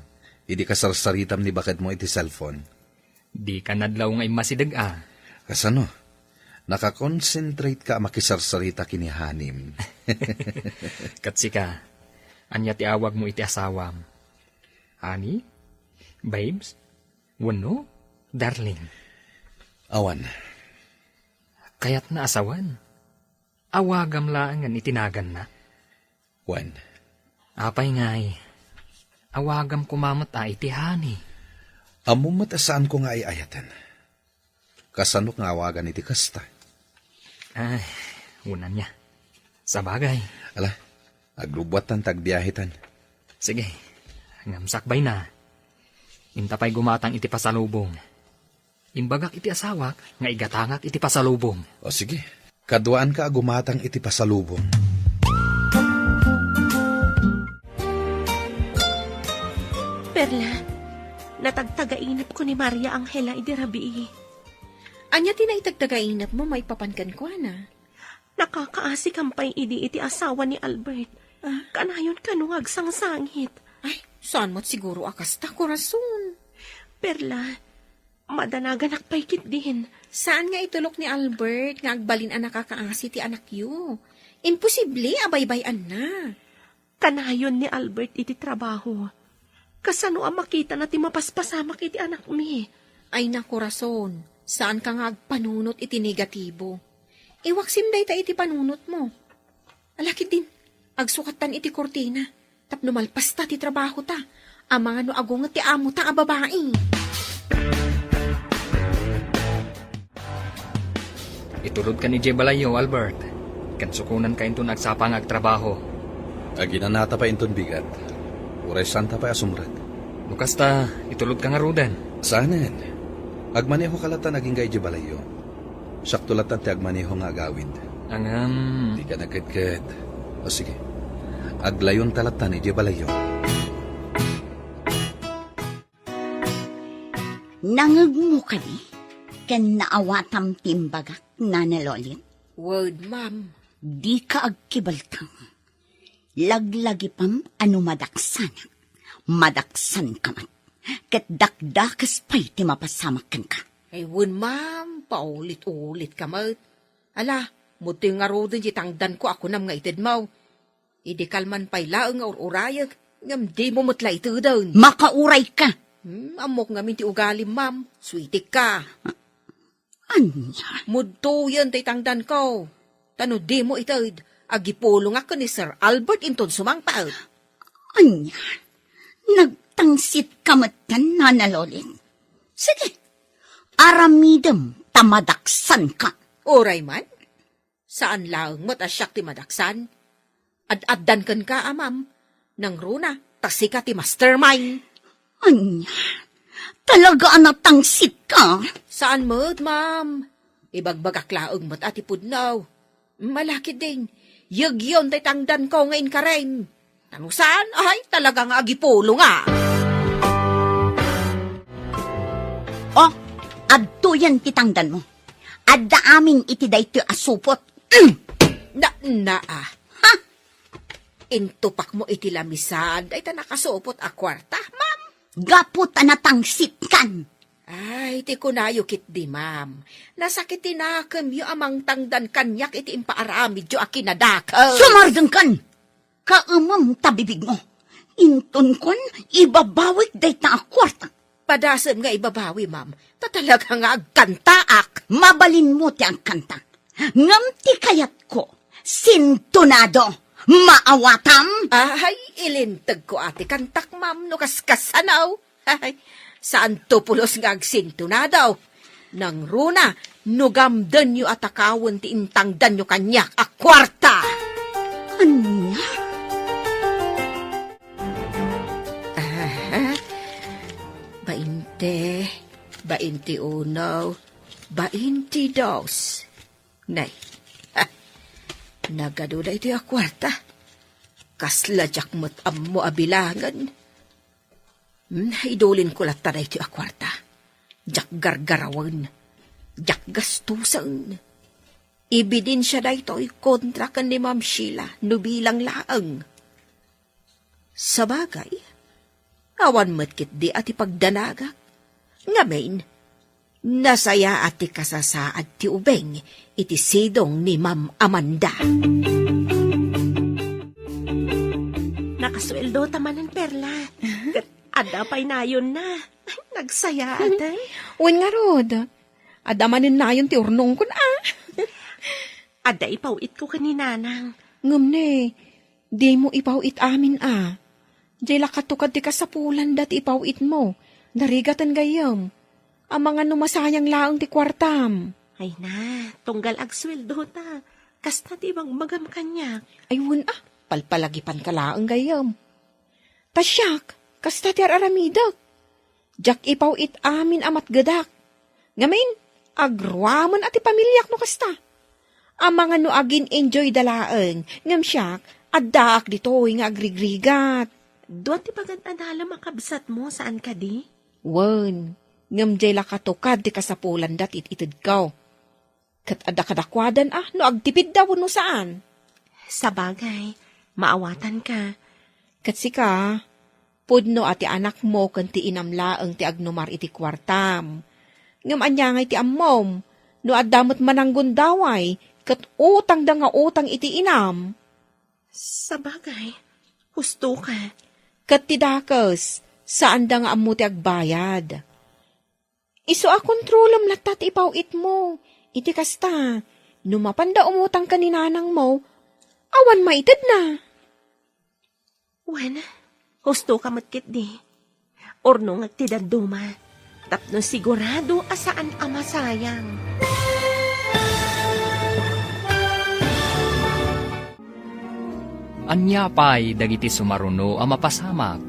idi kasarsaritam ni baketmo iti cellphone. Dika nadlaw nga immasideg a. Kasano? Nakakonsentrate ka a makisarsarita ken ni honey-m. Ket sika, ania ti awagmo iti asawam? Honey? Babes? Wenno darling? Awan. Kayatna a sawen. Awagam laengen iti naganna. Wen. Apay ngay, awagam koma met a iti honey. Ammom met a saanko nga ay-ayaten. Kasano nga awagan iti kasta? Ay, wen ania. Sabagay. Ala, agrubbuattan ta agbiahetan. Sige, ngem sakbayna. Inta pay gumatang iti pasalubong. Imbagak iti asawak nga igatangak iti pasalubong. O sige, kaduaanka a gumatang iti pasalubong. Perla, natagtagainepko ni Maria Angela idi rabii. Ania ti naitagtagainepmo maipapan kenkuana? Nakakaasikam pay idi iti asawa ni Albert. Ah? Kanayon kano nga agsangsangit. Ay, saan met siguro a kasta, korason. Perla, madanaganak pay ketdin. Saan nga itulok ni Albert nga agbalin a nakakaasi ti anakyo? Imposible a baybay-anna. Kanayon ni Albert iti trabaho. Kasano a makitana ti mapaspasamak iti anakmi? Ay, nakorason, saanka nga agpanunot iti negatibo. Iwaksim dayta iti panunotmo. Ala ketdin, agsukattan iti kurtina, tapno malpasta ti trabahota. Amangan no agunget ti amota a babai. Itulodkan idiay balayyo, Albert. Ken sukonanka inton agsapa nga agtrabaho. Aginanata pay inton bigat. Uray saanta pay a sumrek. No kasta, itulodka ngaruden. Saanen. Agmanehoka lattan agingga idiay balayyo. Siakto lattan ti agmaneho nga agawid. Ngem. Dika nagkedked. O sige. Aglayonta lattan idiay balayyo. Nangngegmo kadi ken naawatam ti imbagak, Nana Lolit? Wen, ma'am. Dika agkibaltang. Laglagipam a no madaksanak, madaksanka met. Ket dakdakes pay ti mapasamak kenka. Ay, wen, ma'am, paulit-ulitka met. Ala, mudtoy ngaruden ti tangdanko a kunam nga itedmo. Idi kalman pay laeng nga ur-urayek, ngem dimo met la iteden. Makaurayka! Hmm, ammok ngamin ti ugalim, ma'am. Suitikka. Ania? Mudtoyen ti tangdanko. Ta no dimo ited, agipulongak ken ni Sir Albert inton sumangpet. Ania? Nagtangsitka metten, Nana Lolit? Sige, aramidem ta madaksanka. Uray man, saan laeng met a siak ti madaksan. Ad-addan kenka, a, ma'am. Nangruna, ta sika ti mastermind. Ania? Talaga a natangsitka? Saan met, ma'am. Ibagbagak laeng met a ti pudno. Malakid din, yegyon tay tangdanko nga inkarem. Ta no saan, ay, talaga nga agipulonga. Oh, adtoyen ti tangdanmo. Adda amin iti daytoy a supot. Mm! Na, na, ah. Ha? Intupakmo iti lamisan dayta nakasupot a kuarta, ma'am. Gapu ta natangsitkan. Ay, ti kunayo ketdi, ma'am. Nasakit ti nakemyo a mangtangdan kaniak iti impaaramidyo a kinadakes. Sumardengkan! Kaemem ta bibigmo. Intonkon, ibabawik dayta a kuarta. Padasem nga ibabawi, ma'am. Ta talaga nga agkantaak. Mabalinmo ti agkanta. Ngem ti kayatko, sintonado. Maawatam? Ay, ilintegko a ti kantak, ma'am, no kaskasano. Ay, saanto pulos nga agsintonado. Nangruna, no gamdenyo a takawen ti intangdanyo kaniak a kuarta. Ania? Aha. Bainte, bainte uno, bainte dos. Nay, ha, nagadu daytoy a kuarta. Kasla diak met ammo a bilangen. Hmm, idulinko latta daytoy a kuarta. Diak gargarawen. Diak gastusen. Ebidensya daytoy kontra ken ni Ma'am Sheila no bilang laeng. Sabagay, awan met ketdi a ti pagdanagak. Ngamin, nasayaat ti kasasaad ti ubing iti sidong ni Ma'am Amanda. Nakasueldo ta manen, Perla. Ket adda pay nayonna. Nagsayaat, eh. Wen ngarud, adda manen nayon ti urnongkon, a. Adda ipaw-itko ken ni Nanang. Ngem ne, dimo ipaw-it amin, a. Diay la katukad ti kasapulanda ti ipaw-itmo. Narigaten gayyem. Amangan no masayang laeng ti kuartam. Ay na, tunggal agsueldo ta. Kasta ti ibagbagam kaniak. Ay, wen, a, palpalagipanka laeng gayyem. Ta siak, kasta ti ar-aramidek. Diak ipaw-it amin a matgedak. Ngamin, agruamen a ti pamiliak no kasta. Amangan no agin-enjoyda laeng, ngem siak, addaak ditoy nga agrigrigat. Dua ti pagad-adalem a kabsatmo, saan kadi? Wen, ngem diay la katukad ti kasapulanda ti it-itedko. Ket adda kadakuadan a no agtipidda wenno saan. Sabagay, maawatanka. Ket sika, pudno a ti anakmo ken ti inam laeng ti agnumar iti kuartam. Ngem ania ngay ti ammom, no adda met mananggundaway ket utangda nga utang iti inam? Sabagay, husto ka. Ket ti dakes, Saanda nga ammo ti agbayad. Isu a kontrolem latta ti ipaw-itmo. Iti kasta, no mapanda umutang ken ni nanangmo, awan maitedna. Wen, husto ka met ketdi. Urnongek ti dadduma, tapno sigurado a saan a masayang. Ania pay dagiti sumaruno a mapasamak?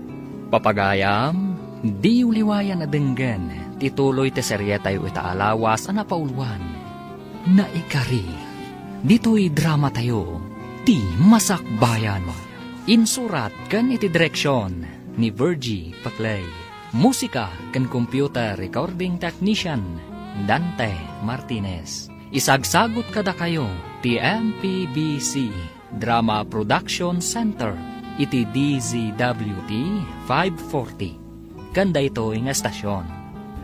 Papagayam, diyo liwayan a denggen ti tuloy ti serietayo ita a lawas a napauluan, Naikari. Ditoy dramatayo, Ti Masakbayan. Insurat ken iti direksion ni Virgie Paclay. Musika ken computer recording technician, Dante Martinez. Isagsagut kadakayo ti M P B C Drama Production Center iti D Z W T five forty. Ken daytoy nga estasion,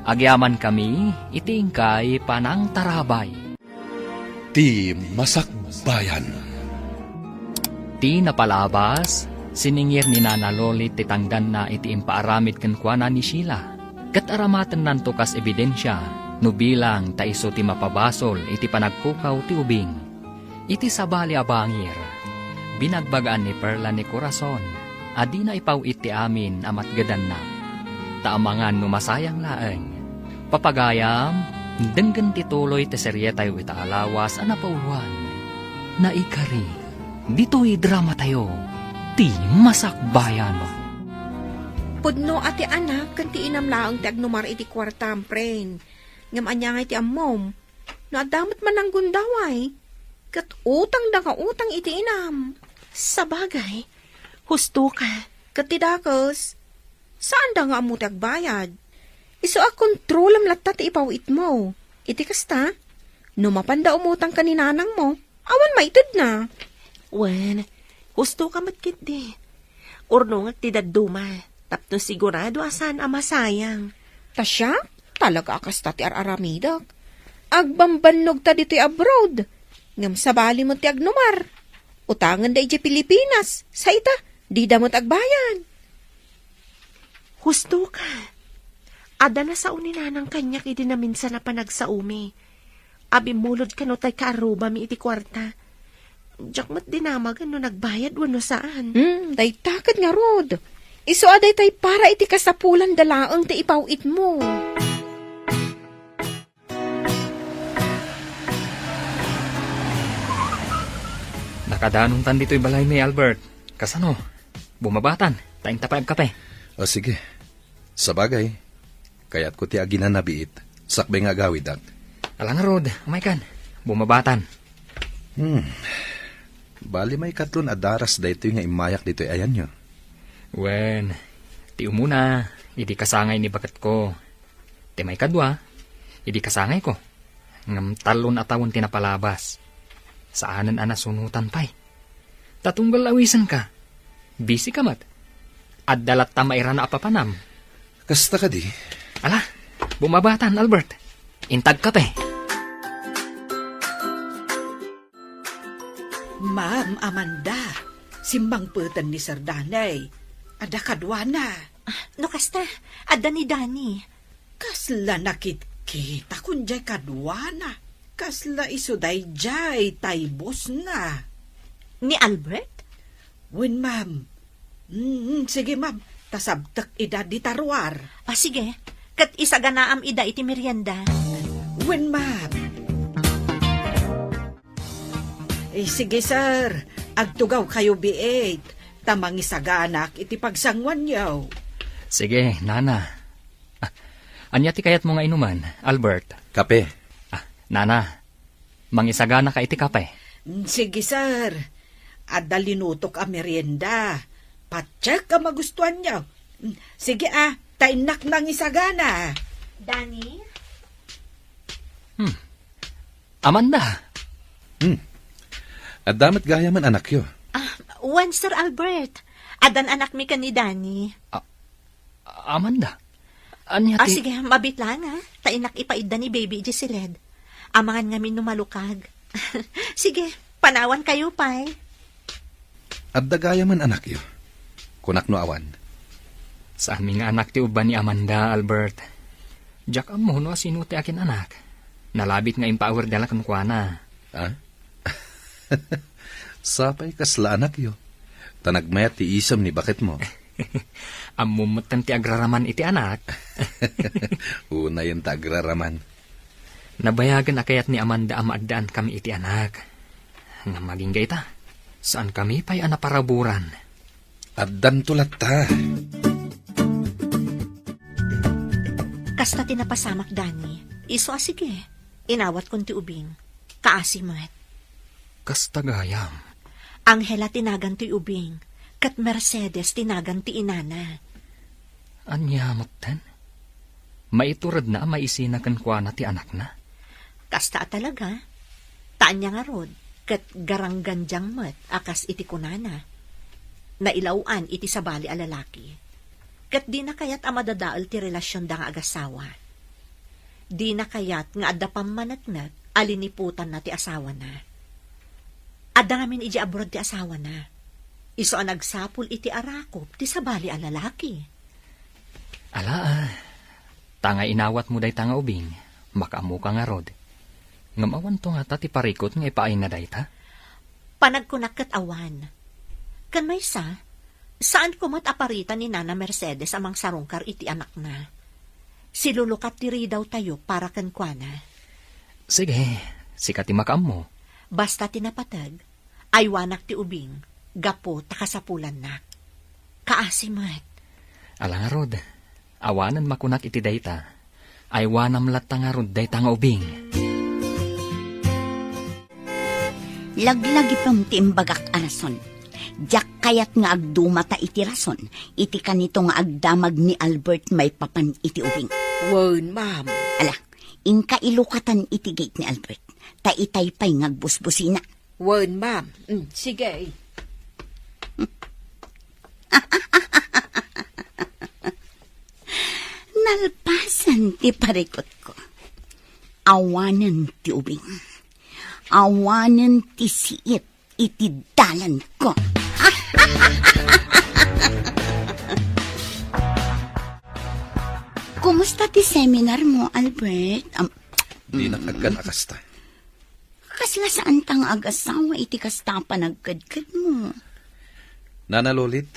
agyamankami iti inkay panangtarabay. Ti Masakbayan. Ti napalabas, siningir ni Nana Lolit ti tangdanna iti impaaramid kenkuana ni Sheila, ket aramatennanto kas ebidensia no bilang ta isu ti mapabasol iti panagpukaw ti ubing. Iti sabali a bangir, binagbagaan ni Perla ni Corazon a dina ipaw-it ti amin a matgedanna. Ta amangan no masayang laeng. Papagayam, denggen ti tuloy ti serietayo ita a lawas a napauluan, Naikari. Ditoy dramatayo, Ti Masakbayan. Pudno a ti anak ken ti inam laeng ti agnumar iti kuartam, pren. Ngem ania ngay ti ammom? No adda met mananggundaway, ket utangda nga utang iti inam. Sabagay, husto ka. Ket ti dakes, saanda nga ammo ti agbayad. Isu a kontrolem latta ti ipaw-itmo. Iti kasta, no mapanda umutang ken ni nanangmo, awan maitedna. Wen, husto ka met ketdi. Urnongek ti dadduma, tapno sigurado a saan a masayang. Ta siak, talaga a kasta ti ar-aramidek. Agbambannog ta ditoy abroad. Ngem sabali met ti agnumar. Utangenda idiay Pilipinas, sa ita, dida met agbayad. Husto ka. Adda nasao ni nanang kaniak idi naminsan a panagsaomi. Abimmulod kano tay kaarrubami iti kuarta. Diak met dinamagen no nagbayad wenno saan. Hmm, dayta ket ngarud. Isu a daytay para iti kasapulanda laeng ti ipaw-itmo. Nakadanontan ditoy balaymi, Albert. Kasano? Bumabatan, ta inta pay agkape. O, sige. Sabagay, kayatko ti aginanabiit, sakbay nga agawidak. Ala ngarud, umaykan. Bumabatan. Hmm. Bali, maikatlon a daras daytoy nga immayak ditoy ayanyo. Wen, ti umuna, idi kasangay ni baketko. Ti maikadua, idi kasangayko. Ngem tallo a tawen ti napalabas. Saanen a nasunotan pay. Ta tunggal awisenka, busy ka met. Adda latta mairana a papanam. Kasta kadi? Ala, bumabatan, Albert. Inta agkape. Ma'am Amanda, simmangpeten ni Sir Danny. Adda kaduana. Ah, no kasta, adda ni Danny. Kasla nakitkita kun diay kaduana. Kasla isu daydiay tay bossna. Ni Albert? Wen, ma'am. Mm, sige, ma'am. Ta sabtek ida dita ruar. Ah, sige. Ket isaganaam ida iti merienda. Wen, ma'am. Eh, sige, sir. Agtugawkayo biit, ta mangisaganak iti pagsanguanyo. Sige, nana. Ah, ania ti kayatmo nga inuman, Albert? Kape. Ah, nana, mangisaganaka iti kape? Mm, sige, sir. Adda linutok a merienda. Patiek a magustuanyo. Mm, sige, ah, ta innak nangisagana. Danny? Hmm. Amanda. Hmm. Adda met gayamen anakyo? Ah, wen, Sir Albert. Addan anakmi ken ni Danny. Ah, Amanda. Ania Ah, ti sige, mabiit laeng, ah. Ta innak ipaidda ni Baby idiay siled. Amangan ngamin no malukag. Sige, panawankayo pay. Adda gayamen anakyo? Kunak no awan. Saanmi nga anak ti ubban ni Amanda, Albert. Diak ammo no asino ti akin-anak. Nalabit nga impaawir dala kenkuana. Ah? Sapay kasla anakyo. Ta nagmayat ti isem ni baketmo. Ammom metten ti agraraman iti anak. Unayen ta agraraman. Nabayagen a kayat ni Amanda a maaddaan kami iti anak. Ngem agingga ita, saan kami pay a naparaburan. Addanto latta. Kasta ti napasamak, Dani. Isu a sige. Inawatkon ti ubing. Kaasi met. Kasta gayam. Angela ti nagan ti ubing, ket Mercedes ti nagan ti inana. Ania metten? Maituredna a maisina kenkuana ti anakna? Kasta a talaga. Ta ania ngarud, ket garanggandiang met a kas iti kunana. Nailaw-an iti sabali a lalaki. Ket dina kayat a madadael ti relasionda nga agasawa. Dina kayat nga adda pammaneknek a liniputanna ti asawana. Adda ngamin idiay abroad ti asawana. Isu a nagsapul iti arakop ti sabali a lalaki. Ala, ah. Ta nga inawatmo dayta nga ubing, makaammoka ngarud. Ngem awanto ngata ti parikut nga ipaayna dayta? Panagkunak ket awan. Ken maysa, saanko met a paritan ni Nana Mercedes a mangsarungkar iti anakna. Silulukat ti ridawtayo para kenkuana. Sige, sika ti makaammo. Basta ti napateg, aywanak ti ubing, gapu ta kasapulannak. Kaasi met. Ala ngarud, awanen makunak iti dayta. Aywanam latta ngarud dayta nga ubing. Laglagipem ti imbagak a rason. Diak kayat nga agdumata iti rason, iti kanito nga agdamag ni Albert maipapan iti ubing. Wen, ma'am. Ala, inka ilukatan iti gate ni Albert. Ta itay pay nga agbusbusina. Wen, ma'am. Mm, sige. Nalpasen ti parikutko. Awanen ti ubing. Awanen ti siit iti dalanko. Kumusta ti seminar mo, Albert? Am- Dinak agkan a kasta. Kasla saanta nga agasawa iti kasta a panagkedkedmo? Nana Lolit,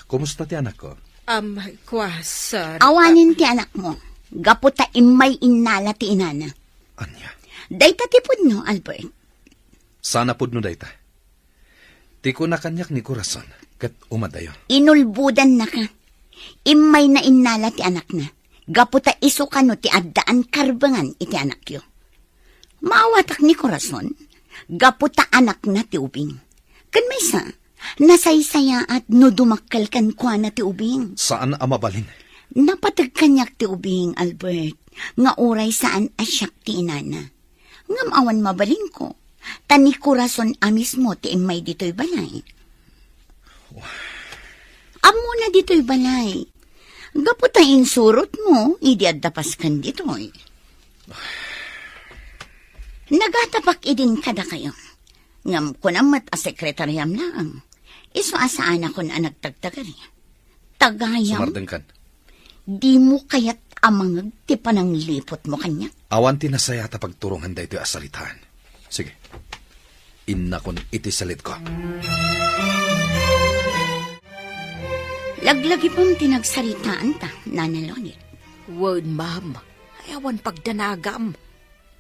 kumusta ti anakko? Am, kua, sir. Awanen ti anakmo. Gapu ta immay innala ti inana. Ania? Dayta ti pudno, Albert. Saan a pudno dayta? Ti kuna kaniak ni Corazon, ket umadayo. Inulbodannaka. Immay nainnala ti anakna. Gapu ta isu kano ti addaan karbengan iti anakyo. Maawatak ni Corazon, gapu ta anakna ti ubing. Ken maysa, nasaysayaat no dumakkel kenkuana ti ubing. Saan a mabalin. Napateg kaniak ti ubing, Albert, nga uray saan a siak ti inana. Ngem awan mabalinko, ta ni Corazon a mismo ti immay ditoy balay. Ammona ditoy balay. Gapu ta insurotmo, idi adda pasken ditoy. Nagatapak idin kadakayo. Ngem kunam met a sekretariam laeng. Isu a saanakon a nagtagtagari. Tagayam. Sumardengkan. Dimo kayat a mangeg ti panangliputmo kaniak? Awan ti nasayaat a pagturongan daytoy a saritaan. Sige. Innakon iti salitko. Laglagipem ti nagsaritaanta, Nana Lolit. Wen, ma'am. Ay, awan pagdanagam.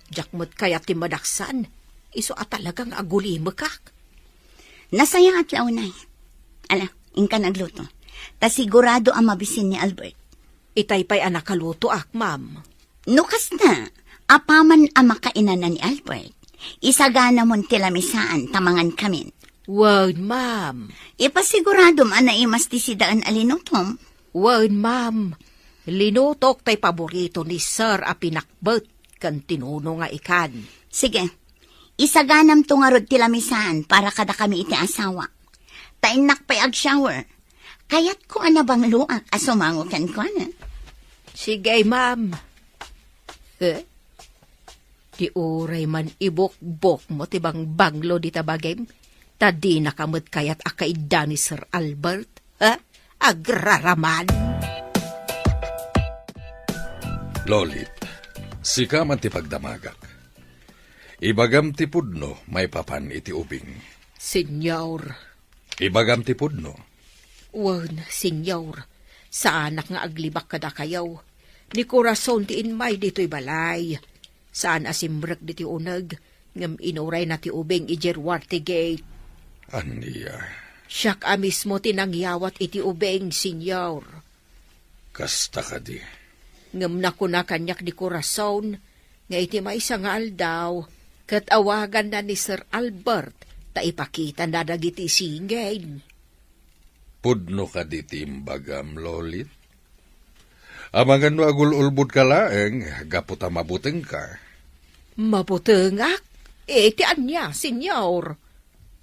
Diak met kayat ti madaksan. Isu a talaga nga agulimekak. Nasayaat la unay. Ala, inka nagluto. Ta sigurado a mabisin ni Albert. Itay pay a nakalutoak, ma'am. No kasta, apaman a makainana ni Albert, isaganamon ti lamisaan ta mangankamin. Wen, ma'am. Ipasiguradom a naimas ti sidaen a linutom. Wen, ma'am. Linutok tay paborito ni Sir a pinakbet ken tinuno nga ikan. Sige. Isaganamto ngarud ti lamisaan para kadakami iti asawa. Ta innak pay ag-shower. Kayatko a nabangloak a sumango kenkuana. Sige, ma'am. Eh? Ti uray man ibukbokmo ti bangbanglo dita bagim, ta dinaka met kayat a kaidda ni Sir Albert, ha? Agraraman! Lolit, sika man ti pagdamagak. Ibagam ti pudno maipapan iti ubing. Senyor. Ibagam ti pudno. Wen, Senyor. Saanak nga aglibak kadakayo. Ni Corazon ti immay ditoy balay. Saan a simrek ditoy uneg, ngem inurayna ti ubing idiay ruar ti gate. Ania? Siak a mismo ti nangyawat iti ubing, Senyor. Kasta kadi. Ngem nakuna kaniak ni Corazon nga iti maysa nga aldaw, ket awaganna ni Sir Albert ta ipakitana dagiti singin. Pudno kadi ti imbagam, Lolit? Amangan no agul-ulbodka laeng gapu ta mabutengka. Mabutengak? Iti ania, Senyor?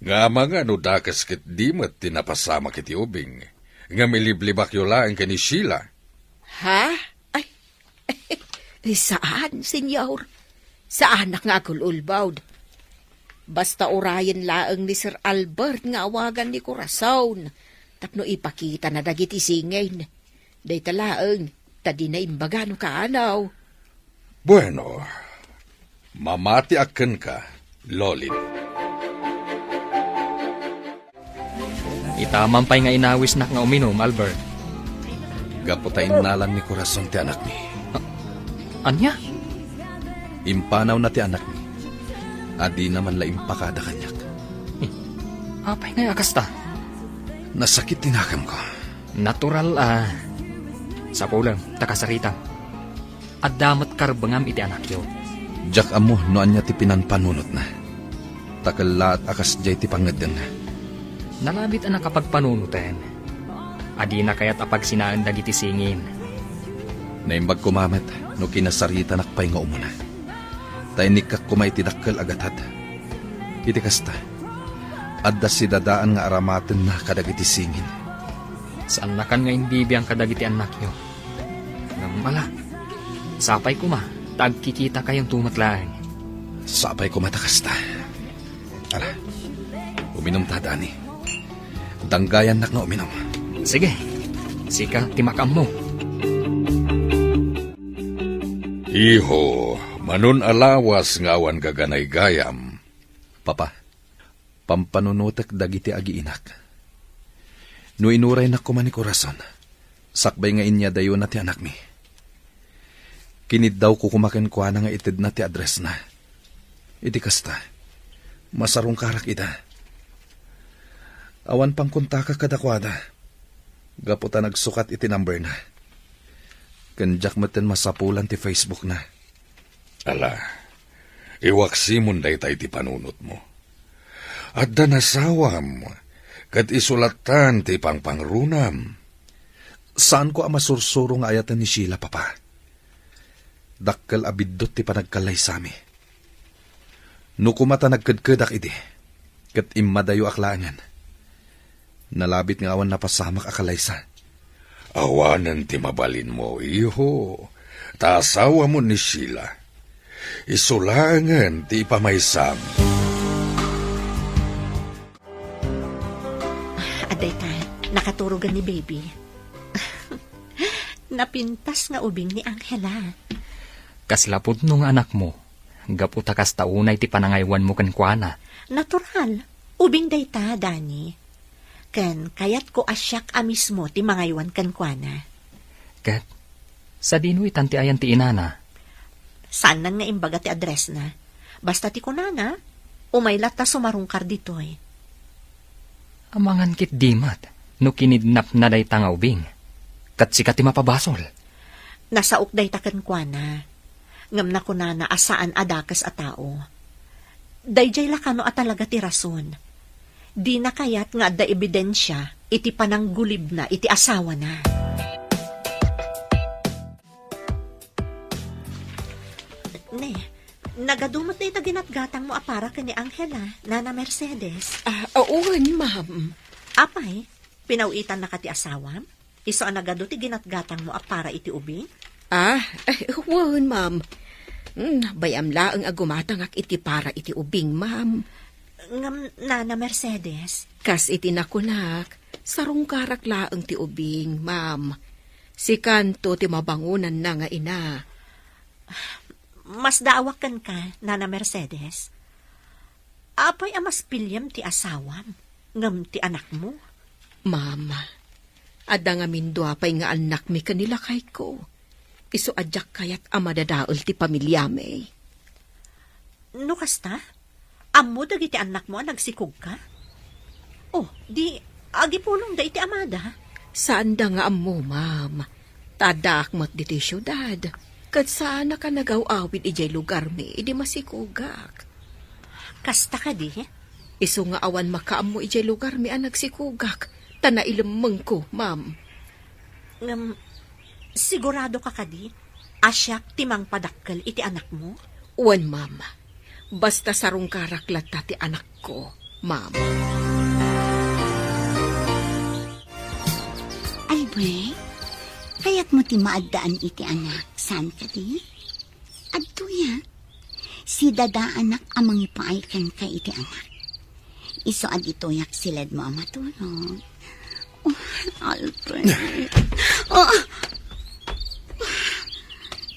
Nga amangan no dakes ket di met ti napasamak iti ubing, ngem iliblibakyo laeng ken ni Sheila. Ha? Ay, saan, Senyor. Saanak nga agul-ulbod. Basta urayen laeng ni Sir Albert nga awagan ni Corazon tapno ipakitana dagiti singin. Dayta laeng, ta dina imbaga no kaano. Bueno, mamatiak kenka, Lolit. Ita man pay nga inawisnak nga uminum, Albert. Gapu ta innalan ni Corazon ti anakmi. A-, ania? Impanawna ti anakmi. A dina man la impakada kaniak. Eh, apay ngay a kasta? Nasakit ti nakemko. Natural a. Sapulem, ta kasaritam. Adda met karbengam iti anakyo. Diak ammo no ania ti pinanpanunotna. Ta kellaat a kasdiay ti pangngeddengna. Nalabit a nakapagpanunoten. A dina kayat a pagsinaen dagiti singin. Naimbag koma met no kinasaritanak pay nga umuna. Ta inikkak koma iti dakkel a gatad. Iti kasta, adda sidadaan nga aramatenna kadagiti singin. Saannakan nga imbibiang kadagiti annakyo. Ngem ala, sapay koma ta agkikitakayon met laeng. Sapay koma ta kasta. Ala, uminumta, Dani. Danggayannak nga uminum. Sige, sika ti makaammo. Iho, manon a lawas nga awan gaganaygayam. Papa, pampanunotek dagiti agiinak. No inuraynak koma ni Corazon, sakbay nga inyadayona ti anakmi. Kiniddawko koma kenkuana nga itedna ti addressna. Iti kasta, masarungkarak ida. Awan pangkontakak kadakuada, gapu ta nagsukat iti numberna. Ken diak metten masapulan ti Facebookna. Ala, iwaksimon dayta iti panunotmo. Adda nasawam, ket isu lattan ti pangpangrunam. Saanko a masursuro nga ayaten ni Sheila, Papa. Dakkel a biddut ti panagkallaysami. No koma ta nagkedkedak idi, ket immadayoak laengen. Nalabit nga awan napasamak a kalaysa. Awanen ti mabalinmo, iho. Ta asawamo ni Sheila. Isu laengen ti ipamaysam. Adda ita, nakaturogen ni baby. Napintas nga ubing ni Angela. Kasla pudno nga anakmo, gapu ta kasta unay ti panangaywanmo kenkuana. Natural. Ubing dayta, Dani. Ken kayatko a siak a mismo ti mangaywan kenkuana. Ket, sadino itan ti ayan ti inana? Saannan nga imbaga ti addressna. Basta ti kunana, umay latta sumarungkar ditoy. Amangan ketdi met no kinidnapna dayta nga ubing. Ket sika ti mapabasol. Nasaok dayta kenkuana. Ngem nakunana a saan a dakes a tao. Daydiay la kano a talaga ti rason. Dina kayat nga adda ebidensia iti pananggulibna iti asawana. Ne, nagadu met dayta ginatgatangmo a para ken ni Angela, Nana Mercedes. Ah, wen, ma'am. Apay, pinaw-itannaka ti asawam? Isu a nagadu ti ginatgatangmo a para iti ubing? Ah, eh, wen, ma'am. Hmm, bay-am laeng a gumatangak iti para iti ubing, ma'am. Ngem, Nana Mercedes? Kas iti nakunak, sarungkarak laeng ti ubing, ma'am. Sikanto ti mabangonanna nga ina. Masdaawak kenka, Nana Mercedes. Apay a mas piliem ti asawam ngem ti anakmo? Mama, adda ngamin dua pay nga annakmi ken ni lakayko. Isu a diak kayat a madadael ti pamiliami. No kasta, ammo dagiti annakmo a nagsikogka? Oh, di agipulongda iti amada? Saanda nga ammo, ma'am. Ta addaak met ditoy siudad. Ket saanak a nagaw-awid idiay lugarmi idi masikogak. Kasta kadi? Isu nga awan makaammo idiay lugarmi a nagsikogak, ta nailemmengko, ma'am. Ngem, sigurado ka kadi a siak ti mangpadakkel iti anakmo? Wen, ma'am. Basta sarungkarak latta ti anakko, ma'am. Albert, kayatmo ti maaddaan iti anak, saan kadi? Adtoyak. Sidadaanak a mangipaay kenka iti anak. Isu a ditoyak siledmo a matulog. Oh, Albert. Oh.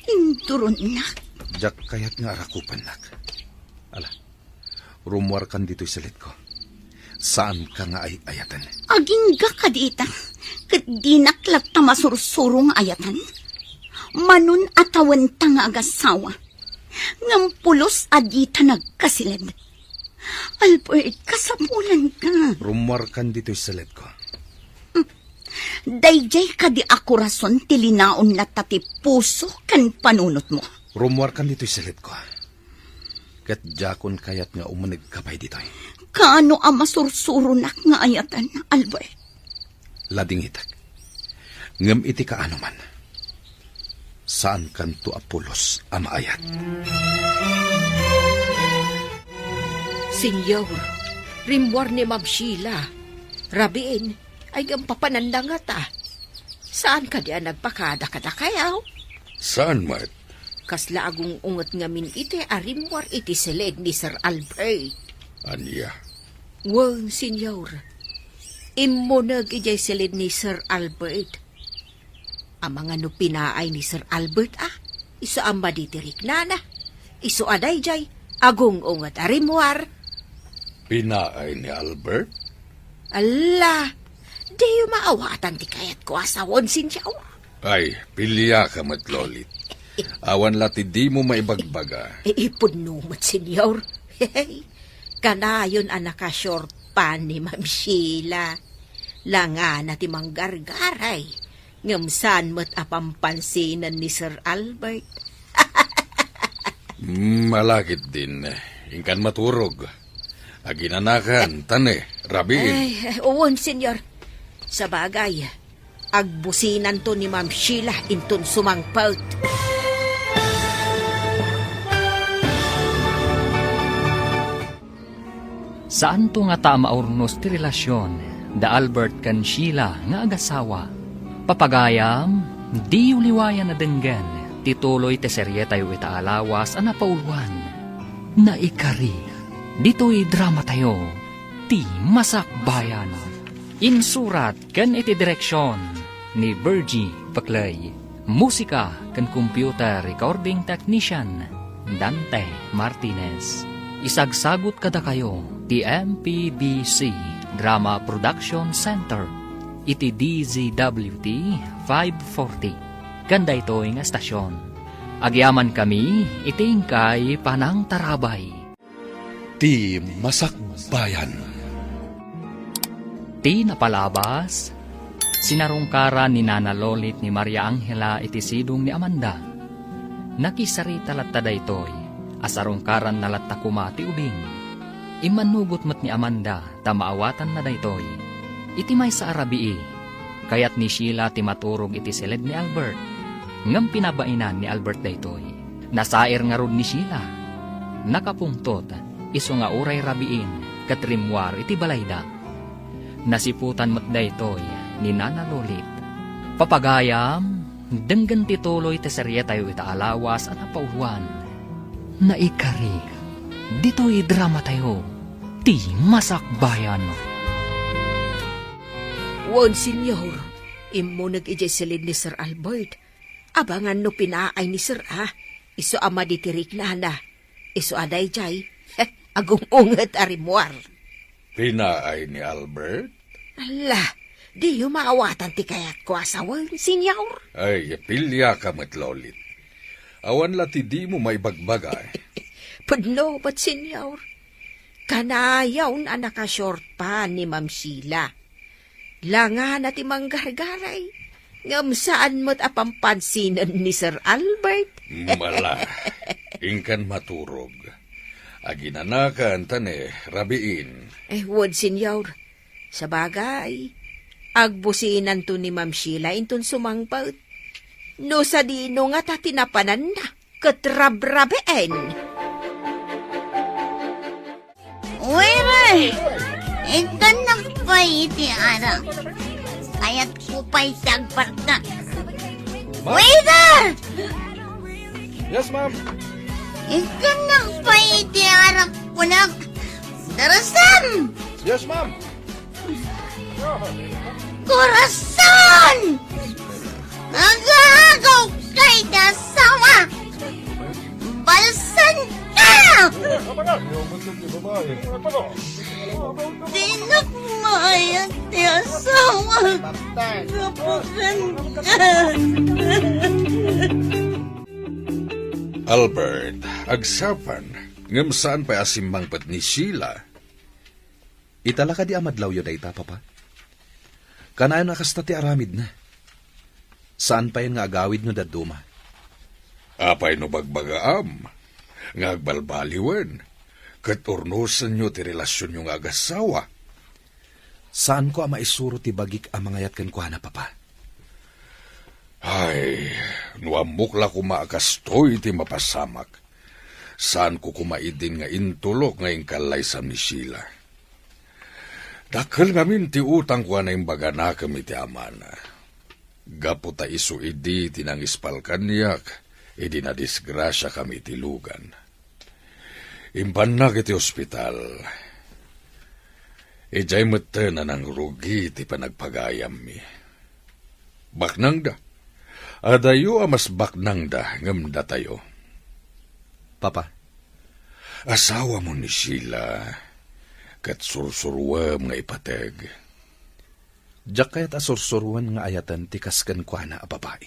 Induronnak. Diak kayat nga arakupannak. Ala, rumuarkan ditoy siledko. Saanka nga ay-ayaten. Agingga kadi ita, ket dinak latta masursuro nga ayatan. Manon a tawenta nga agasawa, ngem pulos a dita nagkasiled. Albert, kasapulanka. Rumuarkan ditoy siledko. Daydiay kadi a korason ti linaon latta ti puso ken panunotmo. Rumuarkan ditoy siledko. Ket diakon kayat nga umunegka pay ditoy. Kaano a masursuronak nga ayatan, Albert? Ladingitek. Ngem iti kaano man, saankanto a pulos a maayat. Senyor, rimmuar ni Ma'am Sheila. Rabiin, ay ngem papananda ngata. Saan kadi a nagpakada kadakayo? Saan met? Kasla agung-unget ngamin iti a rimmuar iti siled ni Sir Albert. Ania? Wen, Senyor. Immuneg idiay siled ni Sir Albert. Amangan no pinaay ni Sir Albert, a? Isu a madi ti riknana. Isu a daydiay, agung-unget a rimmuar. Pinaay ni Albert? Alla, diyo maawatan ti kayatko a sawen, Senyor. Ay, piliaka met, Lolit. Awan la ti dimo maibagbaga. Ipudno met, Senyor. Kanayon a nakasurpan ni Ma'am Sheila. Langana ti manggargaray. Ngem saan met a pampansinan ni Sir Albert. Mm, malakit din. Inkan maturog. Aginanakan, tane, rabiin. Ay, wen, Senyor. Sabagay, agbusinanto ni Ma'am Sheila inton sumangpet. Saanto ngata a maurnos ti relasion da Albert ken Sheila nga agasawa. Papagayam, diyo liwayan a denggen ti tuloy ti serietayo ita a lawas a napauluan. Naikari, ditoy dramatayo, Ti Masakbayan. Insurat ken iti direksion ni Virgie Peclay. Musika ken computer recording technician, Dante Martinez. Isagsagut kadakayo ti M P B C Drama Production Center iti D Z W T five forty. Ken daytoy nga estasion, agyamankami iti inkay panangtarabay. Ti Masakbayan. Ti napalabas, sinarungkaran ni Nana Lolit ni Maria Angela iti sidong ni Amanda. Nakisarita latta daytoy a sarungkaranna latta koma ti ubing. Immannugot met ni Amanda ta maawatanna daytoy. Iti maysa a rabii, kayat ni Sheila ti maturog iti siled ni Albert. Ngem pinabainan ni Albert daytoy. Nasair ngarud ni Sheila. Nakapungtot, isu nga uray rabiin ket rimmuar iti balayda. Nasiputan met daytoy ni Nana Lolit. Papagayam, denggen ti tuloy ti serietayo ita a lawas a napauluan. Naikari, ditoy dramatayo, Ti Masakbayan. Wen, Senyor, immuneg idiay siled ni Sir Albert. Abangan no pinaay ni Sir, a. Isu a madi ti riknana. Isu a daydiay, agum-unget a rimmuar. Pinaay ni Albert? Ala, diyo maawatan ti kayatko a sawen, Senyor? Ay, piliaka met, Lolit. Awan la ti dimo maibagbaga, eh. Pudno met, Senyor. Kanayon a naka-short pa ni Ma'am Sheila. Langana ti manggargaray, ngem saan met a pampansinen ni Sir Albert. Mala, inkan maturog. Aginanakan ta ne, rabiin. Eh, wen, Senyor. Sabagay, agbusinanto ni Ma'am Sheila inton sumangpet. No sadino ngata ti napananna ket rabrabiin. Waiter! Ikkannak pay iti arak. Kayatko pay ti agpartak. Ma'am? Waiter! Yes, ma'am. Ikkannak pay iti arak, kunak. Darasam! Yes, ma'am. Corazon! Agaagaw kay da asawa! Balsan ka! Dinak maayat ti asawa! Kapukan ka! Albert, agsapa, ngem saan pay a simmangpet ni Sheila. Ita la kadi a madlawyo dayta, Papa? Kanayon a kasta ti aramidna. Saan payen nga agawid no dadduma. Apay no bagbagaam nga agbalbaliwen ket urnosenyo ti relasionyo nga agasawa? Saanko a maisuro ti bagik a mangayat kenkuana, Papa. Ay, no ammok la koma a kastoy ti mapasamak, saanko koma idin nga intulok nga inkallaysam ni Sheila. Dakkel ngamin ti utangko a naimbaganakem iti amana. Gapu ta isu idi ti nangispal kaniak idi nadisgrasiakami iti lugan. Impannak iti ospital. Idiay metten a nangrugi ti panagpagayammi. Baknangda. Adayo a mas baknangda ngem datayo. Papa. Asawamo ni Sheila, ket sursuruem nga ipateg. Diak kayat a sursuroen nga ayaten ti kas kenkuana a babai.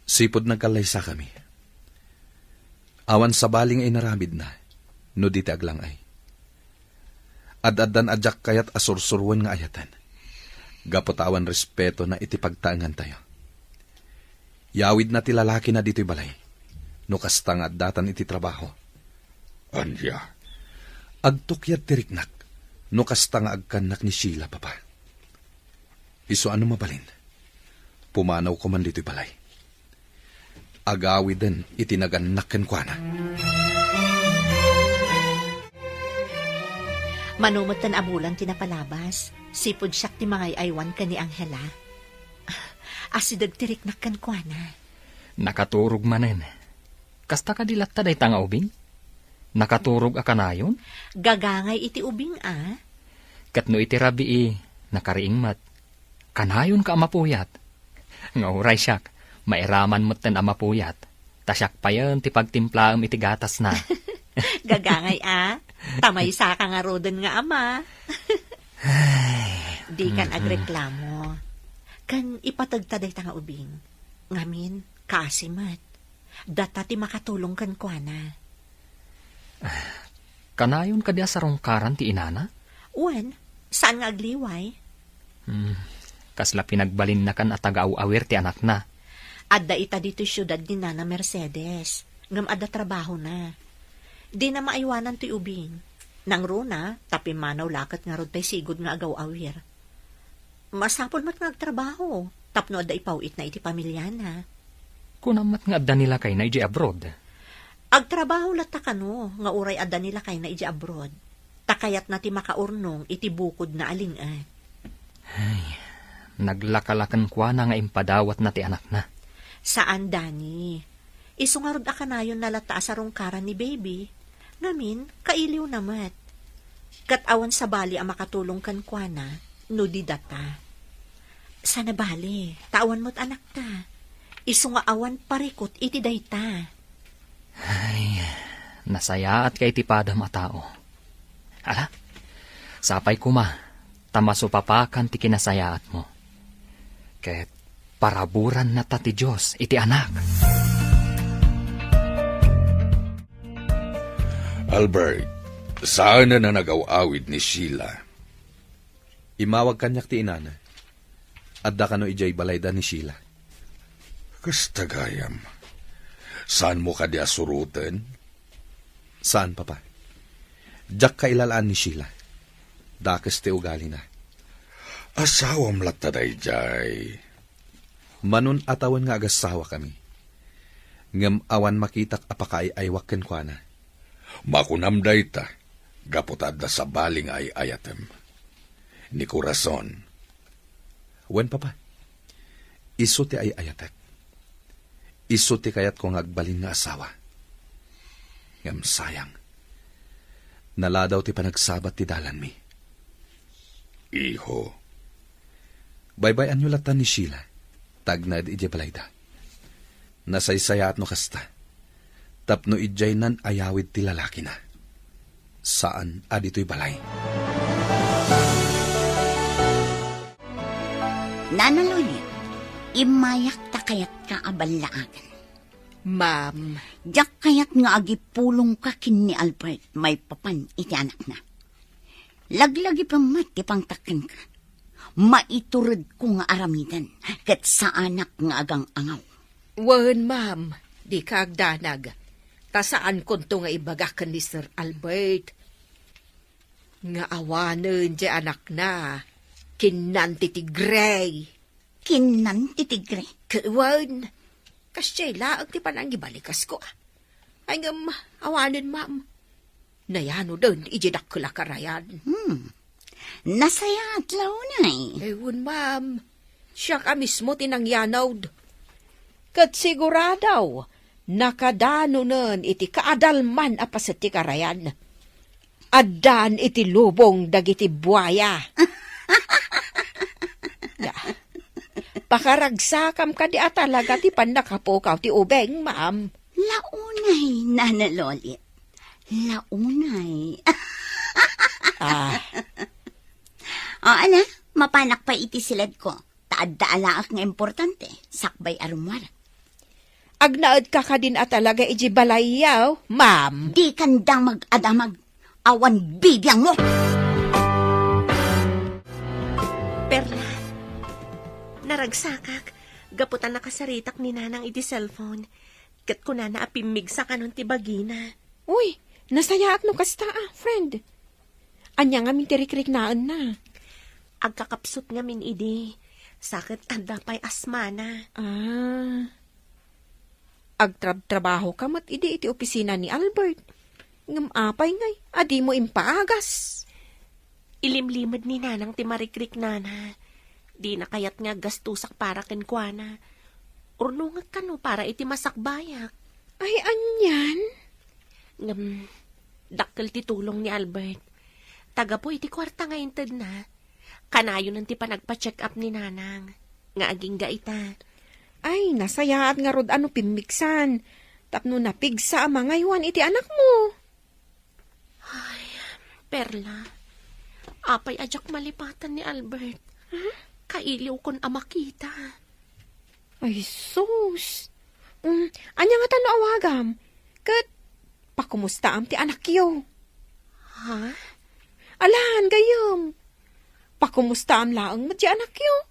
Sipud nagkallaysakami, awan sabali nga inaramidna no di ti aglang-ay. Ad-addan a diak kayat a sursuroen nga ayaten, gapu ta awan respetona iti pagtaengantayo. Yawidna ti lalakina ditoy balay, no kasta nga addatan iti trabaho. Ania? Agtukyad ti riknak, no kasta nga agkannak ni Sheila, Papa. Isu a no mabalin, pumanawko man ditoy balay. Agawiden iti nagannak kenkuana. Mano metten a bulan ti napalabas, sipud siak ti mangay-aywan ken ni Angela. Asideg ti riknak kenkuana. Nakaturog manen. Kasta kadi latta dayta nga ubing? Nakaturog a kanayon? Gagangay iti ubing a. Ket no iti rabii, nakariing met. Kanayon ka a mapuyat. Nga uray siak, mairaman metten a mapuyat. Ta siak payen ti pagtimplaem iti gatasna. Gagangay a, ta maysa ka ngaruden nga ama. Ay, Dikan mhm. agreklamo. Ken ipategta dayta nga ubing. Ngamin, kaasi met. Data ti makatulong kenkuana. Kanayon kadi a sarungkaran ti inana? Wen, saan nga agliway? Hmm, kasla pinagbalinnakan a taga-aw-awir ti anakna. Adda ita ditoy siudad ni Nana Mercedes, ngem adda trabahona. Dina maaywanan toy ubing. Nangruna, ta pimmanaw la ket ngarud tay sigud nga agaw-awir. Masapul met nga agtrabaho tapno adda ipaw-itna iti pamiliana. Kunam met nga adda ni lakayna idiay abroad. Agtrabaho latta kano nga uray adda ni lakayna idiay abroad, ta kayatna ti makaurnong iti bukodna a ling-et. Ay, naglaka la kenkuana nga impadawatna ti anakna. Saan, Danny. Isu ngarud a kanayonna latta a sarungkaran ni baby. Ngamin, kailiwna met. Ket awan sabali a makatulong kenkuana no di data. Sana bale, ta awan met anakta. Isu nga awan parikut iti dayta. Ay, nasayaatka iti padam a tao. Ala, sapay koma, ta masupapakan ti kinasayaatmo. Ket paraburanna ta ti Dios iti anak. Albert, saanen a nagaw-awid ni Sheila. Immawag kaniak ti inana. Adda kano idiay balayda ni Sheila. Kasta gayam. Saanmo kadi a suroten? Saan, Papa. Diak kailalaan ni Sheila. Dakes ti ugalina. Asawam latta daydiay. Manon a tawen nga agasawakami. Ngem awan makitak a pakaay-aywak kenkuana. Makunam dayta, gapu ta adda sabali nga ay-ayatem. Ni Corazon. Wen, Papa. Isu ti ay-ayatek. Isu ti kayatko nga agbalin nga asawa. Ngem sayang. Naladaw ti panagsabat ti dalanmi. Iho. Baybay-anyo latta ni Sheila, ta agnaed idiay balayda. Nasaysayaat no kasta. Tapno idiay nan-ayawid ti lalakina. Saan a ditoy balay. Nana Lolit, immayak ta kayatka a ballaagan. Ma'am. Diak kayat nga agipulongka ken ni Albert maipapan iti anakna. Laglagipem met ti pangtak kenka. Maituredko nga aramiden, ket saanak nga agang-angaw. Wen, ma'am, dika agdanag. Ta saankonto nga ibaga ken ni Sir Albert nga awanen ti anakna kinnan ti tigre. Kinnan ti tigre? Ke-, wen, kasdiay laeng ti panangibalikas ko, a. Ay, ngem, awanen, ma'am. Nayanoden iti dakkel a karayan. Hmm. Nasayaat la unay. Eh, wen, ma'am. Siak a mismo ti nangyanod. Ket sigurado, nakadanonen iti kaadalman a paset ti karayan. Addan iti lubong dagiti buaya. Ya. Pakaragsakam kadi a talaga ti pannakapukaw ti ubing, ma'am? Launay, Nana Lolit. Launay. Ah. O, ala, mapanak pay iti siledko. Ta adda alaek nga importante, sakbay a rummuar. Agnaedka kadin a talaga iti balayyo, ma'am? Dikan damag a damag. Awan bibiangmo! Perla, naragsakak, gapu ta nakasaritak ni Nanang iti cellphone. Ket kunana a pimmigsa kanon ti bagina. Uy, nasayaat no kasta, a, friend. Ania ngamin ti rikriknaenna? Agkakapsut ngamin idi, sa ket adda pay asmana. Ah. Agtrabtrabahoka met idi iti opisina ni Albert. Ngem apay ngay a dimo impaagas? Ilimlimed ni Nanang ti marikriknana. Dina kayat nga aggastosak para kenkuana. Urnongek kano para iti masakbayak. Ay, anian? Ngem, dakkel ti tulong ni Albert. Ta gapu iti kuarta nga intedna, kanayonen ti panagpa-check-up ni Nanang nga agingga ita. Ay, nasayaat ngarud a no pimmigsan tapno napigsa a mangaywan iti anakmo. Ay, Perla, apay a diak malipatan ni Albert? Huh? Kailiwkon a makita. Ay, sus! Mm, ania ngata no awagam? Ket pakumustaam ti anakyo? Ha? Alan, gayyem. Pakumustaam laeng met ti anakyo.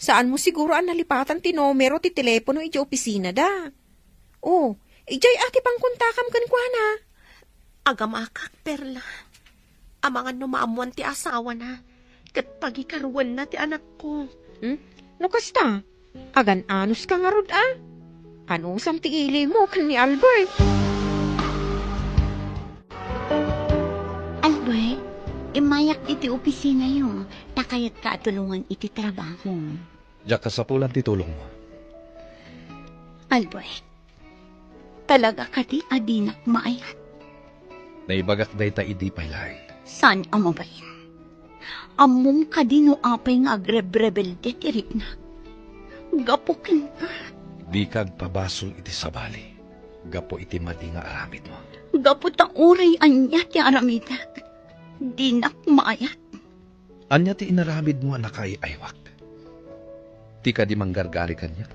Saanmo siguro a nalipatan ti numero ti telepono iti opisinada. O, idiay a ti pangkontakam kenkuana. Agamakak, Perla. Amangan no maammoan ti asawana, ket pagikaruenna ti anakko. Hmm? No kasta, agan-anoska ngarud a? Anusam ti ilimo ken ni Albert? Albert, immayak iti opisinayo, ta kayatka a tulongan iti trabaho. Diak kasapulan ti tulongmo. Albert, talaga kadi a dinak maayat? Naibagak dayta idi pay laeng. Saan a mabalin? Ammom kadi no apay nga agrebrebelde ti riknak? Gapu kenka. Dika agpabasol iti sabali gapu iti madi nga aramidmo. Gapu ta uray ania ti aramidek, dinak maayat. Ania ti inaramidmo a nakaay-aywak? Ti kadi manggargari kaniak?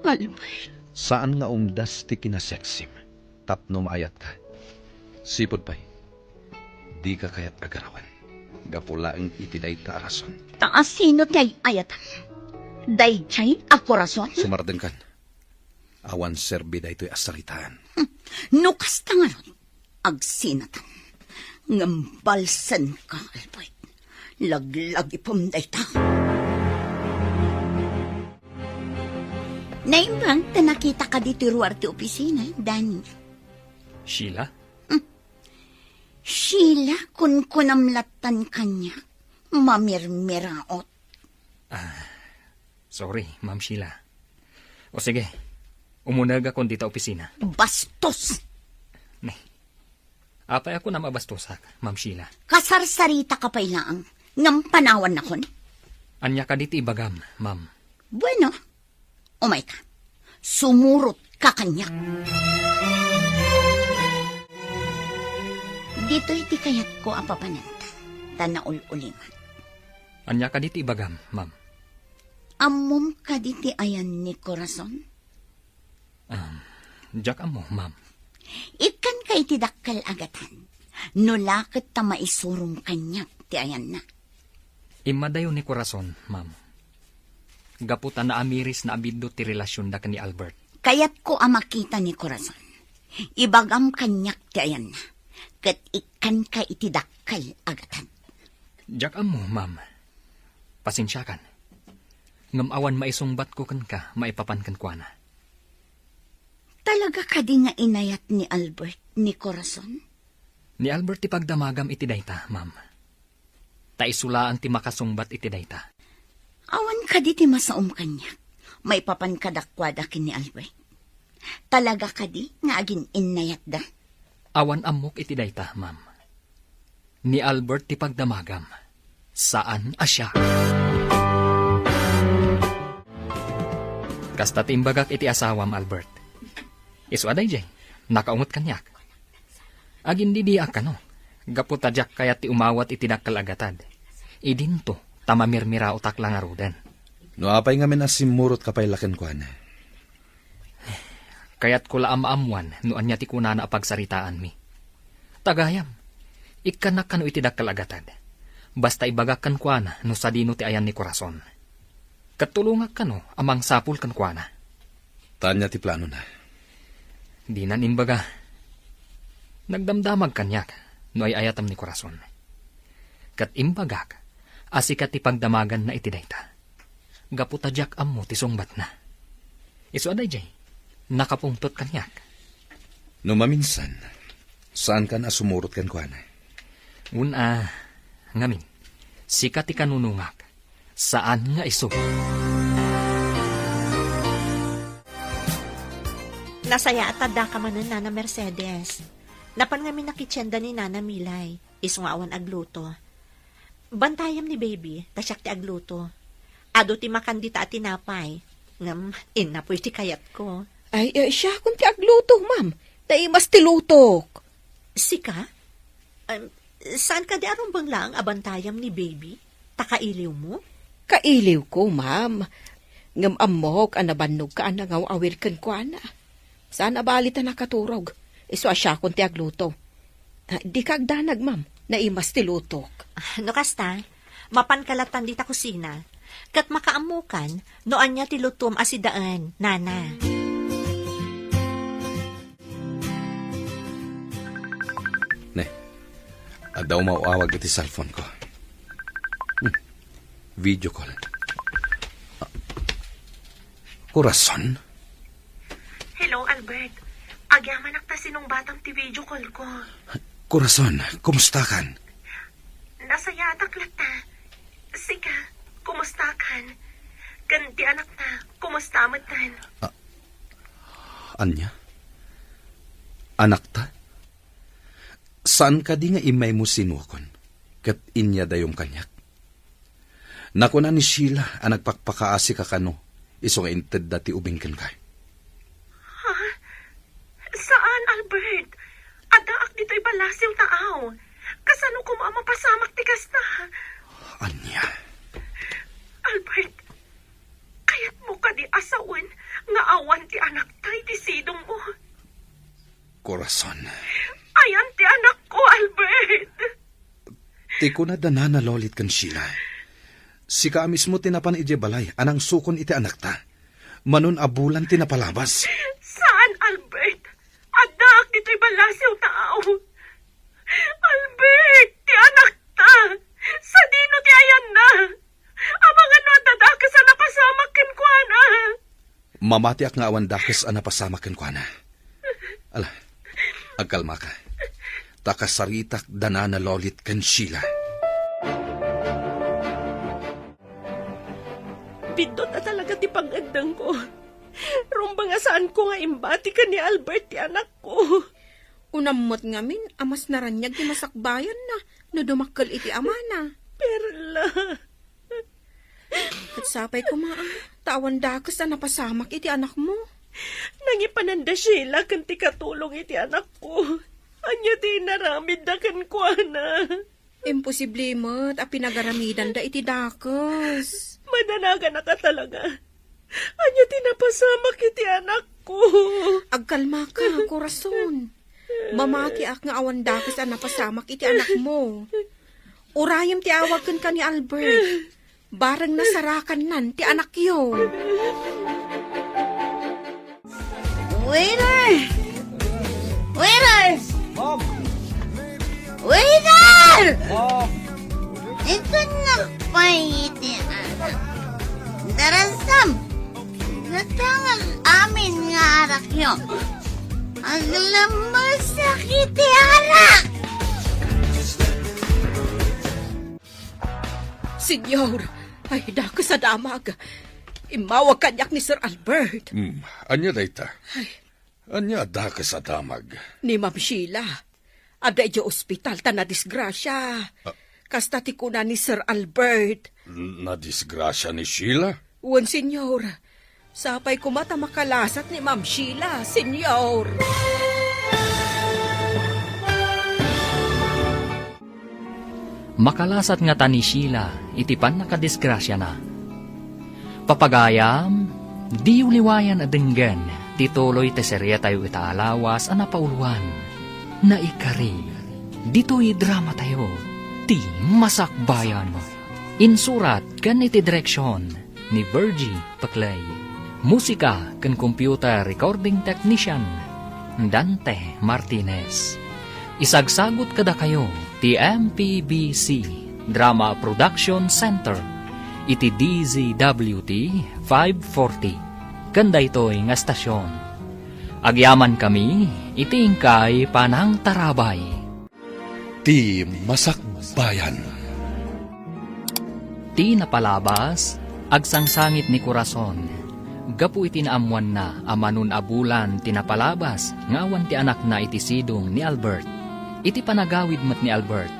Albert. Saan nga umdas ti kinaseksim tapno maayatka. Sipud pay, dika kayat a garawen gapu laeng iti dayta a rason. Ta asino ti ay-ayatam? Daydiay a korason? Sumardengkan. Awan serbi daytoy a saritaan. Hmm. No kasta ngarud, agsinatan. Ngem balsenka, Albert. Laglagipem dayta. Naimbag ta nakitaka ditoy ruar ti opisina, Danny. Sheila? Hmm. Sheila, kunkunam lattan kaniak. Mamirmiraot. Ah, sorry, Ma'am Sheila. O sige, umunegakon dita opisina. Bastos! Ne. Apay a kunam a bastosak, Ma'am Sheila? Kasarsaritaka pay laeng, ngem panawannakon. Ania kadi ti ibagam, Ma'am? Bueno, umayka. Sumurotka kaniak. Ditoy ti kayatko a papananta, ta naul-ulimak. Ania kadi ti ibagam, Ma'am? Ammom kadi ti ayan ni Corazon? Um, diak ammo, Ma'am. Ikkanka iti dakkel a gatad. No la ket ta maisurong kaniak ti ayanna. Immadayo ni Corazon, Ma'am. Gapu ta naamiris na a biddut ti relasionda ken ni Albert. Kayatko a makita ni Corazon. Ibagam kaniak ti ayanna. Ket ikkanka iti dakkel a gatad. Diak ammo, Ma'am. Pasensiakan. Ngem awan maisungbatko kenka maipapan kenkuana. Talaga kadi nga inayat ni Albert ni Corazon? Ni Albert ti pagdamagam iti dayta, Ma'am. Ta isu laeng ti makasungbat iti dayta. Awan kadi ti masaom kaniak maipapan kadakuada ken ni Albert? Talaga kadi nga agin-innayatda? Awan ammok iti dayta, Ma'am. Ni Albert ti pagdamagam, saan a siak. Kasta ti imbagak iti asawam, Albert. Isu a daydiay, nakaungot kaniak. Agindidiak kano, gapu ta diak kayat ti umawat iti dakkel a gatad. Idinto, ta mamirmiraotak la ngaruden. No apay ngamin a simmurotka pay la kenkuana? Kayatko la a maammuan no ania ti kunana a pagsaritaanmi. Ta gayam, ikkannak kano iti dakkel a gatad. Basta ibagak kenkuana no sadino ti ayan ni Corazon. Ket tulongak kano a mangsapul kenkuana. Ta ania ti planona? Dinan imbaga. Nagdamdamag kaniak no ay-ayatam ni Corazon. Ket imbagak a sika ti pagdamaganna iti dayta. Gapu ta diak ammo ti sungbatna. Isu a daydiay, nakapungtot kaniak. No maminsan, saankan a sumurot kenkuana? Wen a, ngamin, sika ti kanunongak, saan nga isu. Nasayaat ta addaka manen, Nana Mercedes. Napan ngamin a kitienda ni Nana Milay, isu nga awan agluto. Bantayam ni baby, ta siak ti agluto. Adu ti makan dita a tinapay, ngem innapoy ti kayatko. Ay, ay, siakon ti agluto, ma'am. Naimas ti lutok. Sika? Em, saan kadi a rumbeng laeng a bantayam ni baby? Ta kailiwmo? Kailiwko, ma'am. Ngem ammok a nabannogka a nangaw-awir kenkuana. Saan a bali ta nakaturog. Isu a siakon ti agluto. Ah, dika agdanag, ma'am. Naimas ti lutok. Ah, no kasta, mapanka lattan dita kusina. Ket makaammokan no ania ti lutom a sidaen, nana. Ne, adda umaw-awag iti cellphone ko. Hmm. Video call. Ah, Corazon? Hello, Albert. Agyamanak ta sinungbatam ti video call ko. Corazon, kumustakan? Nasayaatak latta. Sika, kumustakan? Ken ti anakta, kumusta metten? Ah, ania? Anakta? Saan kadi nga immaymo sinuakon ket inyadayom kaniak? Nakuna ni Sheila a nagpakpakaasika kano Isu nga intedda ti ubing kenka. Ha? Saan, Albert. Addaak ditoy ballasiw taaw. Kasano koma a mapasamak ti kasta? Ania? Albert, kayatmo kadi a sawen nga awan ti anakta iti sidongmo? Corazon. Ayan ti anakko, Albert. Ti kuna da Nana Lolit ken Sheila, sika a mismo ti napan idiay balay a nangsukon iti anakta. Manon a bulan ti napalabas. Saan, Albert? Addaak ditoy ballasiw taaw. Albert, ti anakta. Sadino ti ayanna? Amangan no adda dakes a napasamak kenkuana. Mamatiak nga awan dakes a napasamak kenkuana. Ala, agkalmaka. Ta kasaritak da Nana Lolit ken Sheila. Biddut a talaga ti pangngeddengko. Rumbeng a saanko nga imbati ken ni Albert ti anakko. Kunam met ngamin a mas naraniag ti masakbayanna no dumakkel iti amana. Perla. Ket sapay koma, a, ta awan dakes a napasamak iti anakmo. Nangipanan da Sheila ken ti katulong iti anakko. Ania ti inaramidda kenkuana? Imposible met a pinagaramidanda iti dakes. Madanaganaka talaga. Ania ti napasamak iti anakko? Agkalmaka, Corazon. Mamatiak nga awan dakes a napasamak iti anakmo. Urayem ti awag kenka ni Albert. Bareng nasarakannan ti anakyo. Waiter! Waiter! Waiter! Itunnak pay iti arak. Darasam, natangan amin nga arakyo. Aglamusak iti arak! Senyor, ay, dakes a damag. Immawag kaniak ni Sir Albert. Hmm, ania dayta? Ay. Ania a dakes a damag? Ni Ma'am Sheila. Adda idiay ospital ta nadisgrasia. Ah. Kasta ti kuna ni Sir Albert. Nadisgrasia ni Sheila? Wen, senyor. Sapay koma ta makalasat ni Ma'am Sheila, senyor. Makalasat ngata ni Sheila iti pannakadisgrasiana. Papagayam, diyo liwayan a denggen ti tuloy ti serietayo ita a lawas a napauluan. Naikari, ditoy dramatayo, ti Masakbayan. Insurat ken iti direksion ni Virgie Peclay. Musika ken computer recording technician, Dante Martinez. Isagsagut kadakayo ti M P B C Drama Production Center iti D Z W T five forty ken daytoy nga estasion. Agyamankami iti inkay panangtarabay. Ti Masakbayan. Ti napalabas, agsangsangit ni Corazon gapu iti naammoanna a manon a bulan ti napalabas nga awan ti anakna iti sidong ni Albert. Iti panagawid met ni Albert,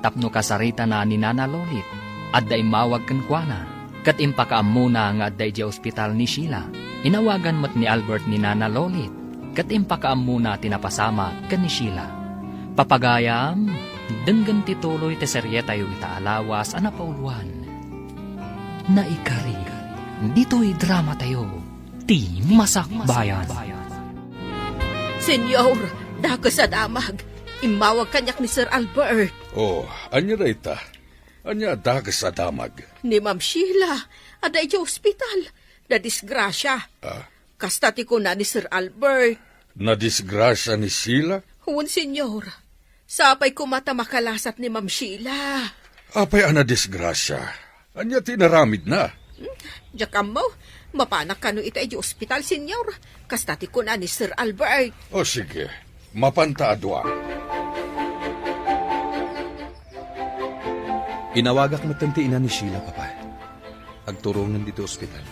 tapno kasaritana ni Nana Lolit, adda immawag kenkuana. Ket impakaammona nga adda idiay ospital ni Sheila. Inawagan met ni Albert ni Nana Lolit, ket impakaammona ti napasamak ken ni Sheila. Papagayam, denggen ti tuloy ti serietayo ita a lawas a napauluan. Naikari, ditoy dramatayo, ti Masakbayan. Senyor, dakes a damag. Immawag kaniak ni Sir Albert. Oh, ania dayta? Ania a dakes a damag? Ni Ma'am Sheila, adda idiay ospital. Nadisgrasia. Ah? Kasta ti kuna ni Sir Albert. Nadisgrasia ni Sheila? Wen, senyor. Sapay koma ta makalasat ni Ma'am Sheila. Apay a nadisgrasia? Ania ti inaramidna? Hmm, diak ammo. Mapanak kano ita idiay ospital, senyor. Kasta ti kuna ni Sir Albert. O, sige. Mapanta a dua. Inawagak metten ti ina ni Sheila, Papa. Agturongen ditoy ospital.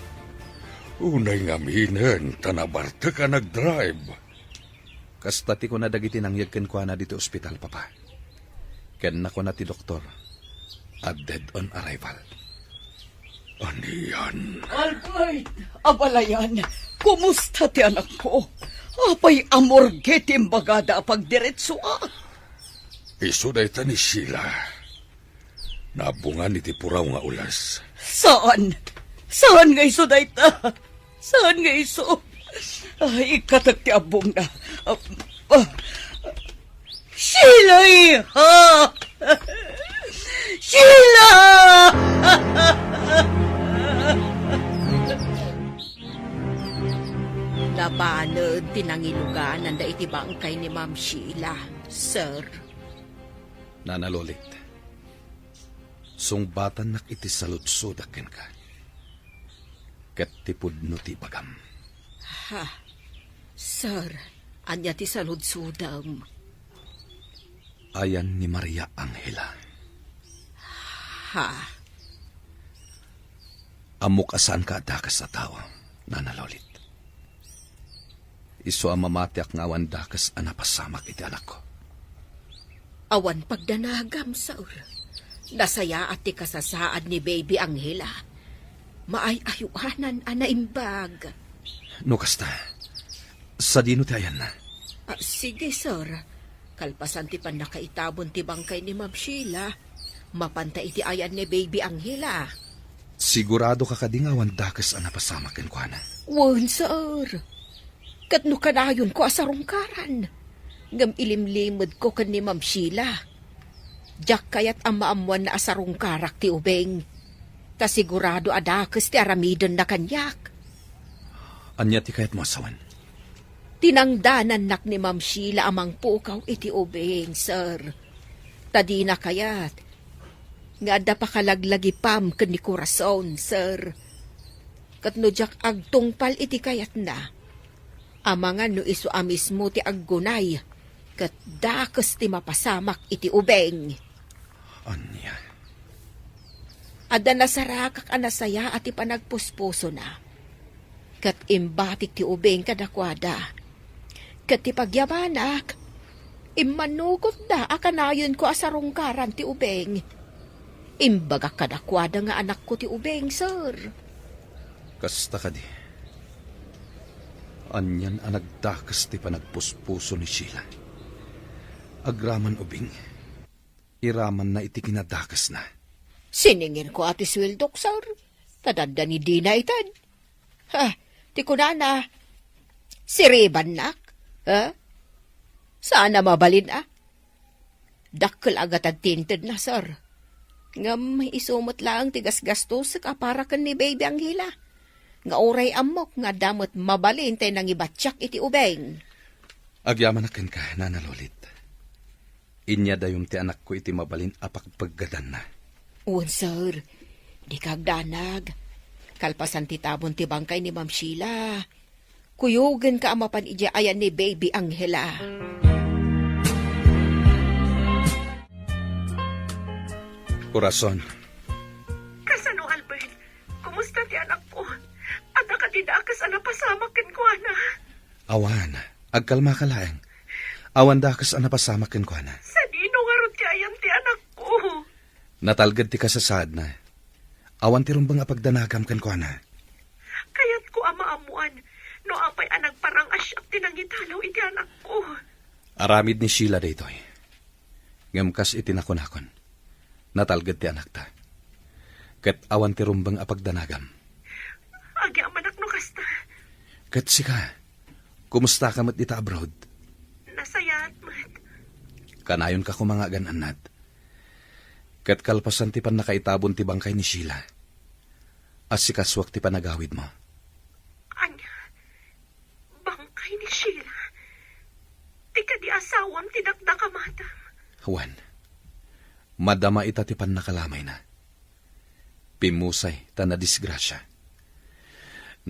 Unay ngaminen ta nabartek a nagdrive. Kasta ti kuna dagiti nangyeg kenkuana ditoy ospital, Papa. Ken nakuna ti doktor a dead on arrival. Anian? Albert, abalayan, kumusta ti anakko? Apay a morgue ti imbagada a pagdiretsoak? Isu dayta ni Sheila. Nabungan iti puraw nga ulas. Saan? Saan nga isu dayta? Saan nga isu? Ay, ikkatak ti abbongna. Ah, ah. Sheila, iha! Sheila! Nabaned ti nangilugananda iti bangkay ni Ma'am Sheila, sir. Nana Lolit, sungbatannak iti saludsodak kenka. Ket ti pudno ti ibagam. Ha? Sir, ania ti saludsodem? Ayan ni Maria Angela. Ha? Ammok a saanka a dakes a tao, Nana Lolit. Isu a mamatiak nga awan dakes a napasamak iti anakko. Awan pagdanagam, sir. Nasayaat ti kasasaad ni Baby Angela. Maay-ayoanan a naimbag. No kasta, sadino ti ayanna? Ah, sige, sir. Kalpasan ti pannakaitabon ti bangkay ni Ma'am Sheila, mapanta iti ayan ni Baby Angela. Sigurado ka kadi nga awan dakes a napasamak kenkuana? Wen, sir. Ket no kanayonko a sarungkaran, ngem ilimlimedko ken ni Ma'am Sheila. Diak kayat a maammoanna a sarungkarak ti ubing, ta sigurado a dakes ti aramidenna kaniak. Ania ti kayatmo a sawen? Tinangdanannak ni Ma'am Sheila a mangpukaw iti ubing, sir. Ta dina kayat nga adda pakalaglagipam ken ni Corazon, sir. Ket no diak agtungpal iti kayatna, amangan no isu a mismo ti aggunay ket dakes ti mapasamak iti ubing. Ania? Adda nasarakak a nasayaat ti panagpuspusona. Ket imbatik ti ubing kadakuada. Ket ti pagyamanak, immannukotda a kanayonko a sarungkaran ti ubing. Imbagak kadakuada nga anakko ti ubing, sir. Kasta kadi. Anian a nagdakes ti panagpuspuso ni Sheila. Agraman ubing, iramanna iti kinadakesna. Sininginko a ti sueldok, sir. Ta dandani dina ited. Ha, ti kunana, siribannak? Ha? Saan a mabalin, a? Dakkel a gatad ti intedna, sir. Ngem isu met laeng ti gasgastosek a para ken ni Baby Angela, nga uray ammok nga adda met mabalin ti nangibatiak iti ubing. Agyamanak kenka, Nana Lolit. Inyadayom ti anakko iti mabalin a pagpeggedanna. Wen, sir. Dika agdanag. Kalpasan ti tabon ti bangkay ni Ma'am Sheila, kuyogenka a mapan idiay ayan ni Baby Angela. Corazon. Kasano, Albert? Kumusta ti anakko? Adda kadi dakes a napasamak kenkuana? Awan. Agkalmaka laeng. Awan dakes a napasamak kenkuana. Sadino ngarud ti ayan ti anakko? Natalged ti kasasaadna. Awan ti rumbeng a pagdanagam kenkuana. Kayatko a maammoan no apay a nagparang-asiak ti nangitalaw iti anakko. Aramid ni Sheila daytoy. Ngem kas iti nakunakon, natalged ti anakta. Ket awan ti rumbeng a pagdanagam. Agyamanak no kasta. Ket sika, kumusta ka met dita abroad? Nasayaat met. Kanayonka koma nga agan-annad. Ket kalpasan ti pannakaitabon ti bangkay ni Sheila, asikasuak ti panagawidmo. Ania? Bangkay ni Sheila? Ti kadi asawam ti dakdakamatam? Wen, madama ita ti pannakalamayna. Pimmusay ta nadisgrasia.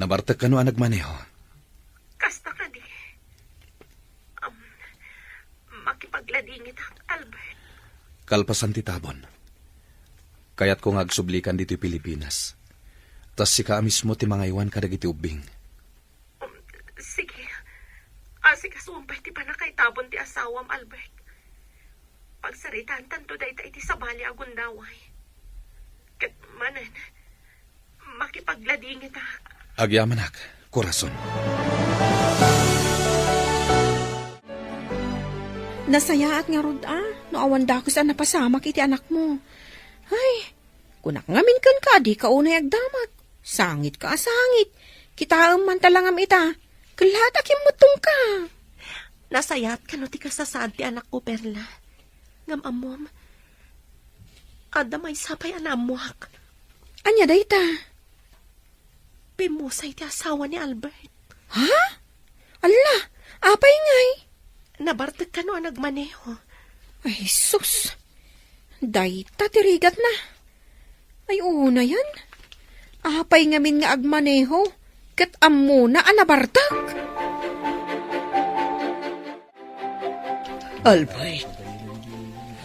Nabartek kano a nagmaneho. Kasta kadi. Am, makipagladingitak, Albert. Kalpasan ti tabon, kayatko nga agsublikan ditoy Pilipinas. Ta sika a mismo ti mangaywan kadagiti ubbing. Um, sige. Asikasuam pay ti pannakaitabon ti asawam, Albert. Pagsaritaantanto dayta iti sabali a gundaway. Ket manen, agladingetak. Agyamanak, korason. Nasayaat ngarud a, no awan dakes a napasamak iti anakmo. Ay, kunak ngamin kenka a dika unay agdamag. Sangit ka a sangit. Kitaem man ta langam ita. Kellaat a kimmuttongka. Nasayaat kano ti kasasaad ti anakko, Perla. Ngem ammom, adda maysa pay a naammoak. Ania dayta? Pimmusay ti asawa ni Albert. Ha? Alla, apay ngay? Nabartek kano a nagmaneho. Ay, sus. Dayta ti rigatna. Ay, unayen. Apay ngamin nga agmaneho ket ammona a nabartek? Albert,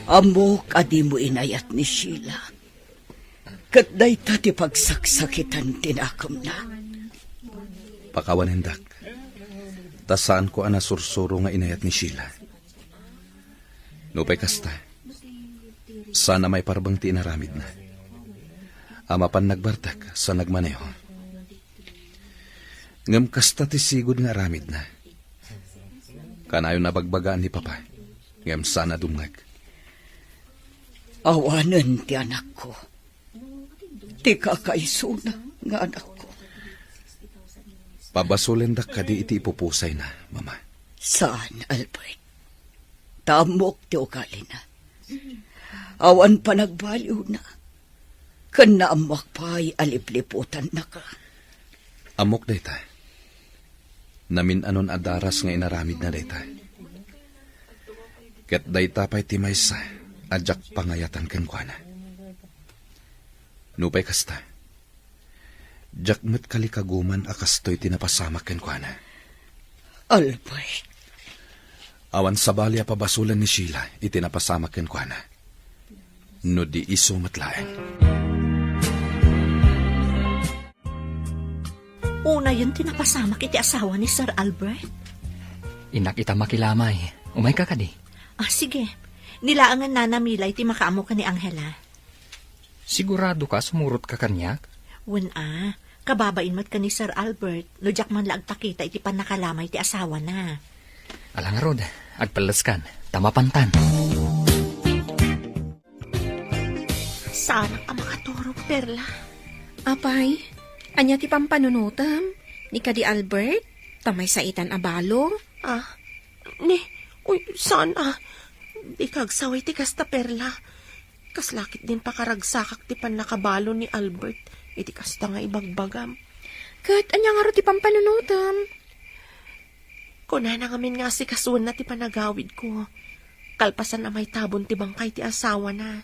ammok a dimo inayat ni Sheila. Ket dayta ti pagsaksakitan ti nakemna. Pakawanendak, ta saanko a nasursuro nga inayat ni Sheila. Nupay kasta, saan a maiparbeng ti inaramidna. A mapan nagbartek sa nagmaneho. Ngem kasta ti sigud nga aramidna. Kanayon a bagbagaan ni Papa, ngem saan a dumngeg. Awanen ti anakko. Ti kakaisuna nga anakko. Pabasolendak kadi iti ipupusayna, Mama? Saan, Albert. Ta ammok ti ugalina. Awan panagbaliwna. Ken naammoak pay a lipliputannaka. Ammok dayta. Namin-anon a daras nga inaramidna dayta. Ket dayta pay ti maysa a diak pangayatan kenkuana. Nupay kasta, diak met kalikaguman a kastoy ti napasamak kenkuana. Albert. Awan sabali a pabasolen ni Sheila iti napasamak kenkuana. No di isu met laeng. Unayen ti napasamak iti asawa ni Sir Albert. Innak ita makilamay. Umayka kadi? Ah, sige. Ni laengen Nana Milay ti makaammo ken ni Angela. Sigurado ka a sumurot ka kaniak? Wen a, kababain met ken ni Sir Albert no diak man la agpakita iti pannakalamay ti asawana. Ala ngarud, agpelleskan, ta mapantan. Saanak a makaturog, Perla. Apay, ania ti pampanunotem? Ni kadi Albert, ta maysa itan a balo? Ah, ni, uy, saan a. Dika agsaway ti kasta, Perla. Kasla ketdin pakaragsakak ti pannakabalo ni Albert iti kasta nga ibagbagam. Ket ania ngarud ti pampanunotem? Kunana ngamin nga asikasuenna ti panagawidko, kalpasan a maitabon ti bangkay ti asawana.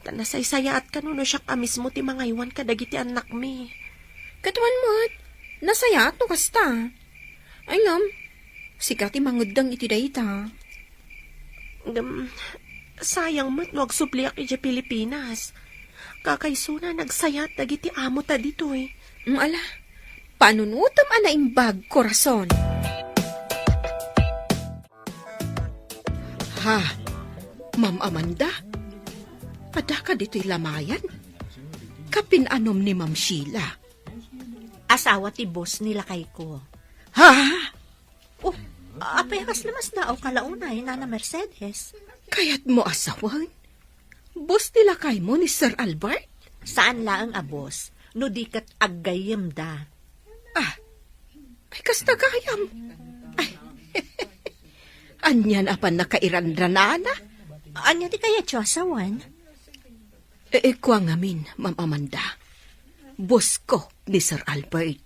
Ta nasaysayaat kano no siak a mismo ti mangaywan kadagiti annakmi. Ket wen met, nasayaat no kasta. Ay ngem, sika ti mangeddeng iti dayta. Ngem, sayang met no agsubliak idiay Pilipinas. Kakaisuna, nagsayat dagiti amota ditoy. Mm, ala, panunotem a naimbag, korason. Ha, Ma'am Amanda? Adda ka ditoy lamayan? Kapin-anom ni Ma'am Sheila? Asawa ti boss ni lakayko. Ha? Oh, apay a kasla masdaawka la unay, Nana Mercedes? Kayatmo a sawen? Boss ti lakaymo ni Sir Albert? Saan laeng a boss, no di ket aggayyemda. Ah, ay, kasta gayam. Ay, anian a pannakairanranana? Ania ti kayatyo a sawen? E, e, kua ngamin, Ma'am Amanda. Bossko ni Sir Albert.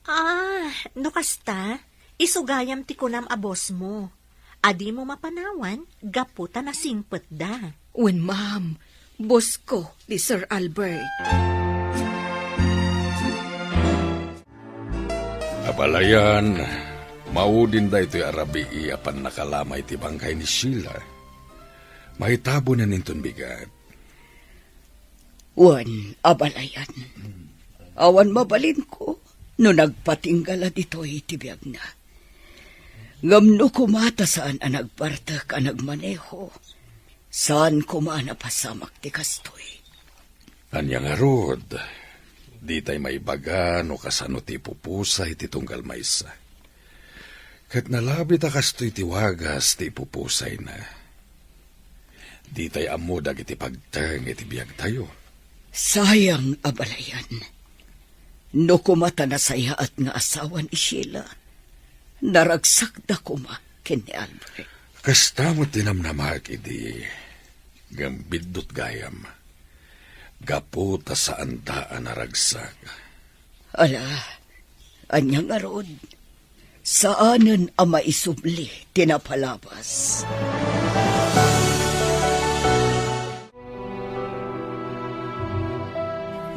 Ah, no kasta, isu gayam ti kunam a bosmo. A dimo mapanawan gapu ta nasingpetda. Wen, ma'am, bossko ni Sir Albert. Abalayan, maudin daytoy a rabii a pannakalamay ti bangkay ni Sheila. Maitabonen inton bigat. Wen, abalayan. Awan mabalinko no nagpatingga la ditoy ti biagna. Ngem no koma ta saan a nagbartek a nagmaneho, saan koma a napasamak ti kastoy. Ania ngarud, Ditay maibaga no kasano ti ipupusay ti tunggal maysa. Ket nalabit a kastoy ti wagas ti ipupusayna. Ditay ammo dagiti pagteng iti biagtayo. Sayang a balayan. No koma ta nasayaat nga asawa ni Sheila, naragsakda koma ken ni Albert. Kasta met ti namnamak idi, ngem biddut gayam. Gapu ta saanda a naragsak. Ala, ania ngarud? Saanen a maisubli ti napalabas.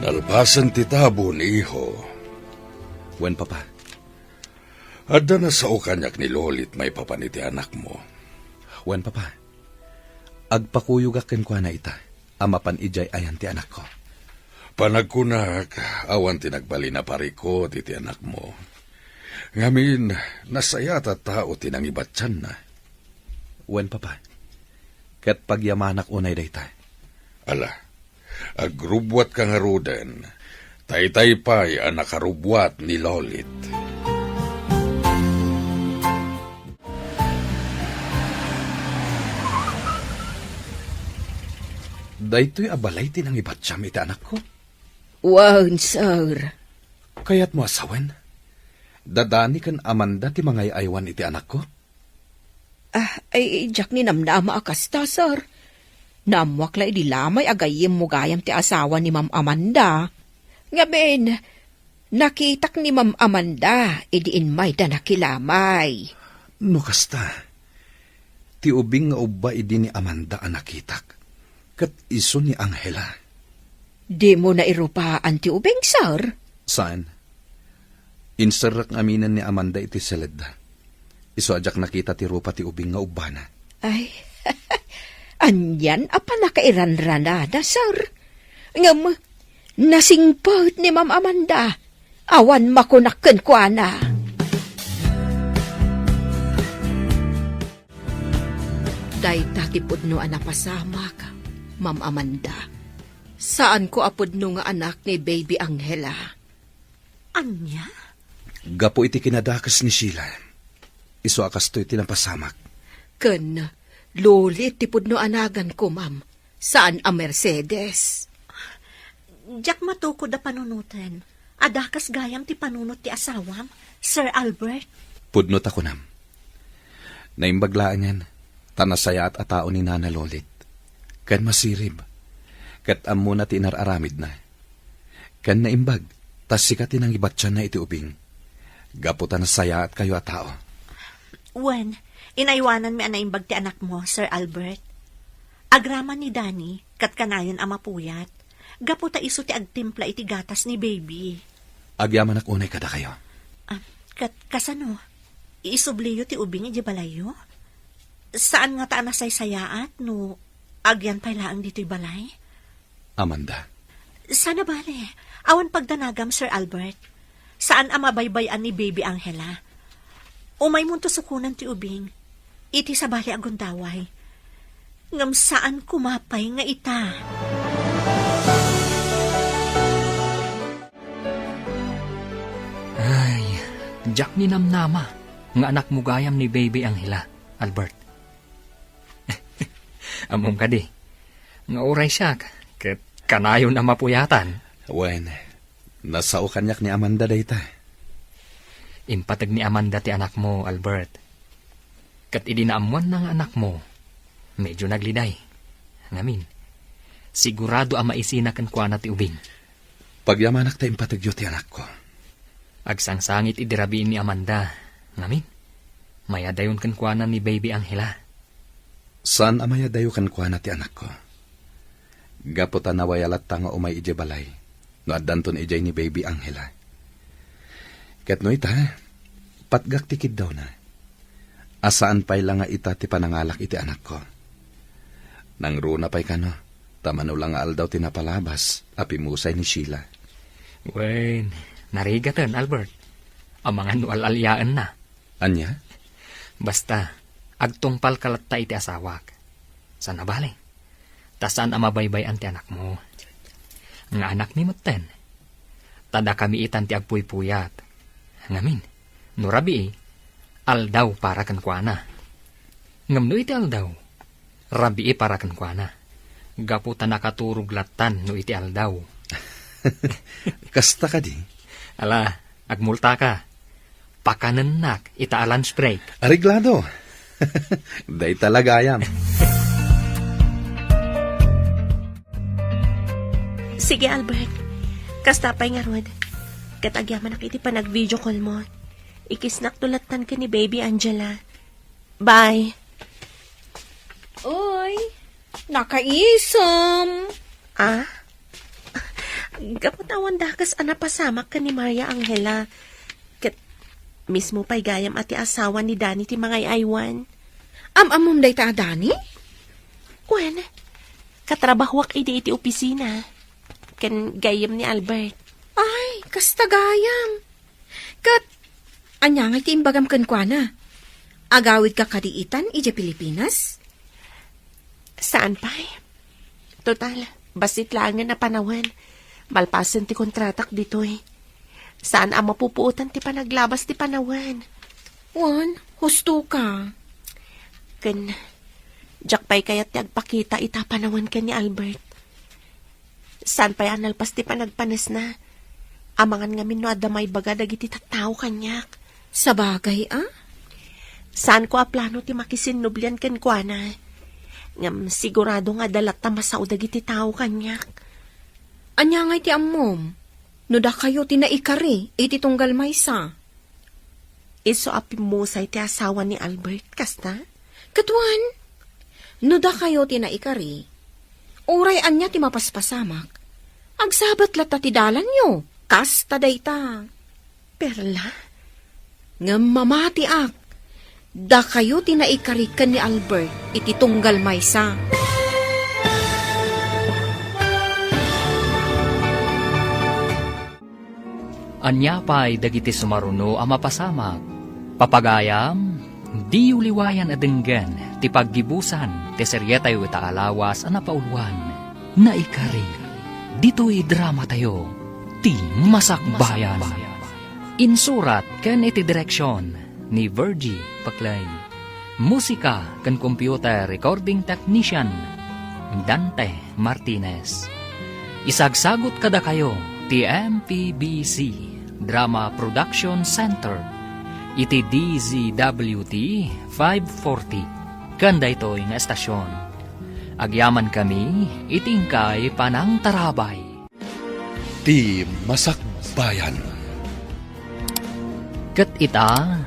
Nalpasen ti tabo ni Iho. Wen, Papa. Adda nasao kaniak ni Lolit maipapan iti anakmo. Wen, Papa. Agpakuyogak kenkuana ita a mapan idiay ayan ti anakko. Panagkunak, awan ti nagbalin a parikut iti anakmo. Ngamin, nasayaat a tao ti nangibatianna. Wen, Papa. Ket pagyamanak unay dayta. Ala, agrubbuatka ngaruden. Taytay pay a nakarubbuat ni Lolit. Daytoy a balay ti nangibatiam iti anakko? Wen, sir. Kayatmo a sawen? Dani ken Amanda ti mangay-aywan iti anakko? Ah, ay, diak ni namnama a kasta, sir. Naammuak la idi lamay a gayyemmo gayam ti asawa ni Ma'am Amanda. Ngamin, nakitak ni Ma'am Amanda idi immayda nakilamay. No kasta, ti ubing nga ubba idi ni Amanda a nakitak, ket isu ni Angela. Dimo nairupaan ti ubing, sir? Saan. Inserrek ngaminen ni Amanda iti seledda. Isu a diak nakita ti rupa ti ubing nga ubbana. Ay, anian a pannakairanranada, sir. Ngem, nasingpet ni Ma'am Amanda. Awan makunak kenkuana. Dayta ti pudno a napasamak, Ma'am Amanda. Saanko a pudno nga anak ni Baby Angela. Ania? Gapu iti kinadakes ni Sheila. Isu a kastoy ti napasamak. Ken Lolit ti pudno a naganko, ma'am. Saan a Mercedes. Diak matukod a panunoten. Adda kas gayam ti panunot ti asawam, Sir Albert. Pudno ta kunam. Naimbag laengen, ta nasayaat a tao ni Nana Lolit. Ken masirib. Ket ammona ti inar-aramidna. Ken naimbag, ta sika ti nangibatianna iti ubing. Gapu ta nasayaatkayo a tao. Wen, inaywananmi a naimbag ti anakmo, Sir Albert. Agraman ni Danny, ket kanayon a mapuyat. Gapu ta isu ti agtimpla iti gatas ni Baby. Agyamanak unay kadakayo. Ah, ket kasano? Isubliyo ti ubing idiay balayyo? Saan ngata a nasaysayaat no agyan pay laeng ditoy balay? Amanda. Saan a bale, awan pagdanagam, Sir Albert. Saan a mabaybay-an ni Baby Angela. Umaymonto sukonen ti ubing. Iti sabali a gundaway. Ngem saan koma pay nga ita. Ay, diak ni namnama nga anakmo gayam ni Baby Angela, Albert. Ammom kadi, nga uray siak, ket kanayon a mapuyatan. Wen, nasao kaniak ni Amanda dayta. Impateg ni Amanda ti anakmo, Albert. Ket idi naammoanna nga anakmo, medyo nagliday. Ngamin, sigurado a maisina kenkuana ti ubing. Pagyamanak ta impategyo ti anakko. Agsangsangit idi rabii ni Amanda. Ngamin, mayadayon kenkuana ni Baby Angela. Saan a mayadayo kenkuana ti anakko. Gapu ta nawaya latta nga umay idiay balay no addanton idiay ni Baby Angela. Ket no ita, patgak ti kiddawna. A saan pay la nga ita ti panangalak iti anakko. Nangruna pay kano, ta mano la nga aldaw ti napalabas a pimusay ni Sheila. Wen, narigaten, Albert. Amangan no al-aliaenna. Ania? Basta, agtungpalka latta iti asawak. Saan a bale. Ta saan a mabaybay-an ti anakmo. Nga anakmi metten. ta dakami itan ti agpuypuyat. Ngamin, no rabii, aldaw para kenkuana. Ngem no iti aldaw, rabii para kenkuana. Gapu ta nakaturog lattan no iti aldaw. Kasta kadi? Ala, agmultaka. Pakanennak ita a lunch break. Areglado. Dayta la gayam. Sige, Albert. Kasta pay ngarud. Ket agyamanak iti panag-video call mo. Ikisnak to lattan ken ni Baby Angela. Bye. Uy, nakaisem. Ah? Gapu ta awan dakes a napasamak ken ni Maria Angela. Ket mismo pay gayam a ti asawa ni Danny ti mangay-aywan. Am-ammom dayta a Danny? Wen, katrabahoak idi iti opisina. Ken gayyem ni Albert. Ay, kasta gayam. Ket, ania ngay ti imbagam kenkuana? Agawidka kadi itan idiay Pilipinas? Saan pay. Total, bassit laengen a panawen. Malpasen ti kontratak ditoy. Saan a mapupuotan ti panaglabas ti panawen. Wen, husto ka. Ken, diak pay kayat ti agpakita ita a panawen ken ni Albert. Saan pay a nalpas ti panagpanesna. Amangan ngamin no adda maibaga dagiti tattao kaniak. Sabagay a? Saanko a plano ti makisinnublian kenkuana. Ngem sigurado nga adda latta masao dagiti tao kaniak. Ania ngay ti ammom? No dakayo ti naikari iti tunggal maysa? Isu a pimmusay ti asawa ni Albert, kasta? Ket wen, no dakayo ti naikari, uray ania ti mapaspasamak, agsabat latta ti dalanyo, kasta dayta. Perla? Ngem mamatiak, dakayo ti naikari ken ni Albert iti tunggal maysa. Ania pay dagiti sumaruno a mapasamak? Papagayam, diyo liwayan a denggen ti paggibusan ti serietayo ita a lawas a napauluan, Naikari. Ditoy dramatayo, Ti Masakbayan. Insurat ken iti direksion ni Virgie Paclay. Musika ken computer recording technician, Dante Martinez. Isagsagut kadakayo ti M P B C Drama Production Center iti D Z W T five forty ken daytoy nga estasion. Agyamankami iti inkay panangtarabay. Ti Masakbayan. Ket ita,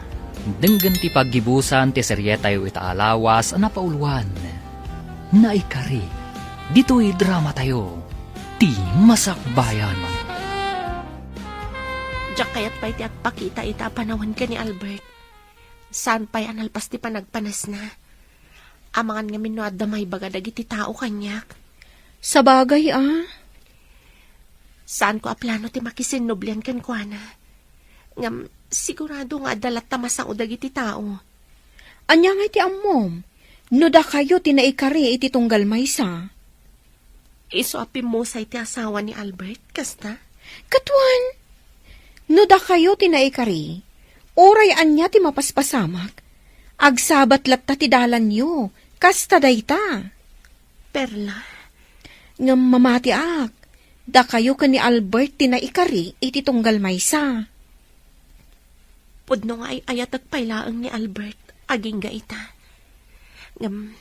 denggen ti paggibusan ti serietayo ita a lawas a napauluan, Naikari, ditoy dramatayo, Ti Masakbayan. Diak kayat pay ti agpakita ita a panawen ken ni Albert. Saan pay a nalpas ti panagpanesna. Amangan ngamin no adda maibaga dagiti tao kaniak. Sabagay a. Saanko a plano ti makisinnublian kenkuana. Ngem sigurado nga adda latta masao dagiti tao. Ania ngay ti ammom? No dakayo ti naikari iti tunggal maysa. Isu a pimmusay ti asawa ni Albert, kasta? Ket wen, no dakayo ti naikari, uray ania ti mapaspasamak, agsabat latta ti dalanyo, kasta dayta. Perla? Ngem mamatiak, dakayo ken ni Albert ti naikari iti tunggal maysa. Pudno nga ay-ayatek pay laeng ni Albert, agingga ita. Ngem,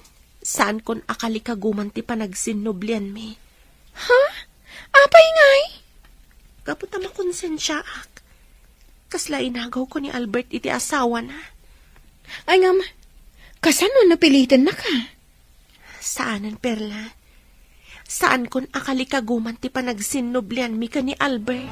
saankon a kalikaguman ti panagsinnublianmi. Ha? Apay ngay? Gapu ta makonsensiaak. Kasla inagawko ni Albert iti asawana. Ay ngem, kasano no napilitennaka? Saanen, Perla. Saankon a kalikaguman ti panagsinnublianmi ken ni Albert.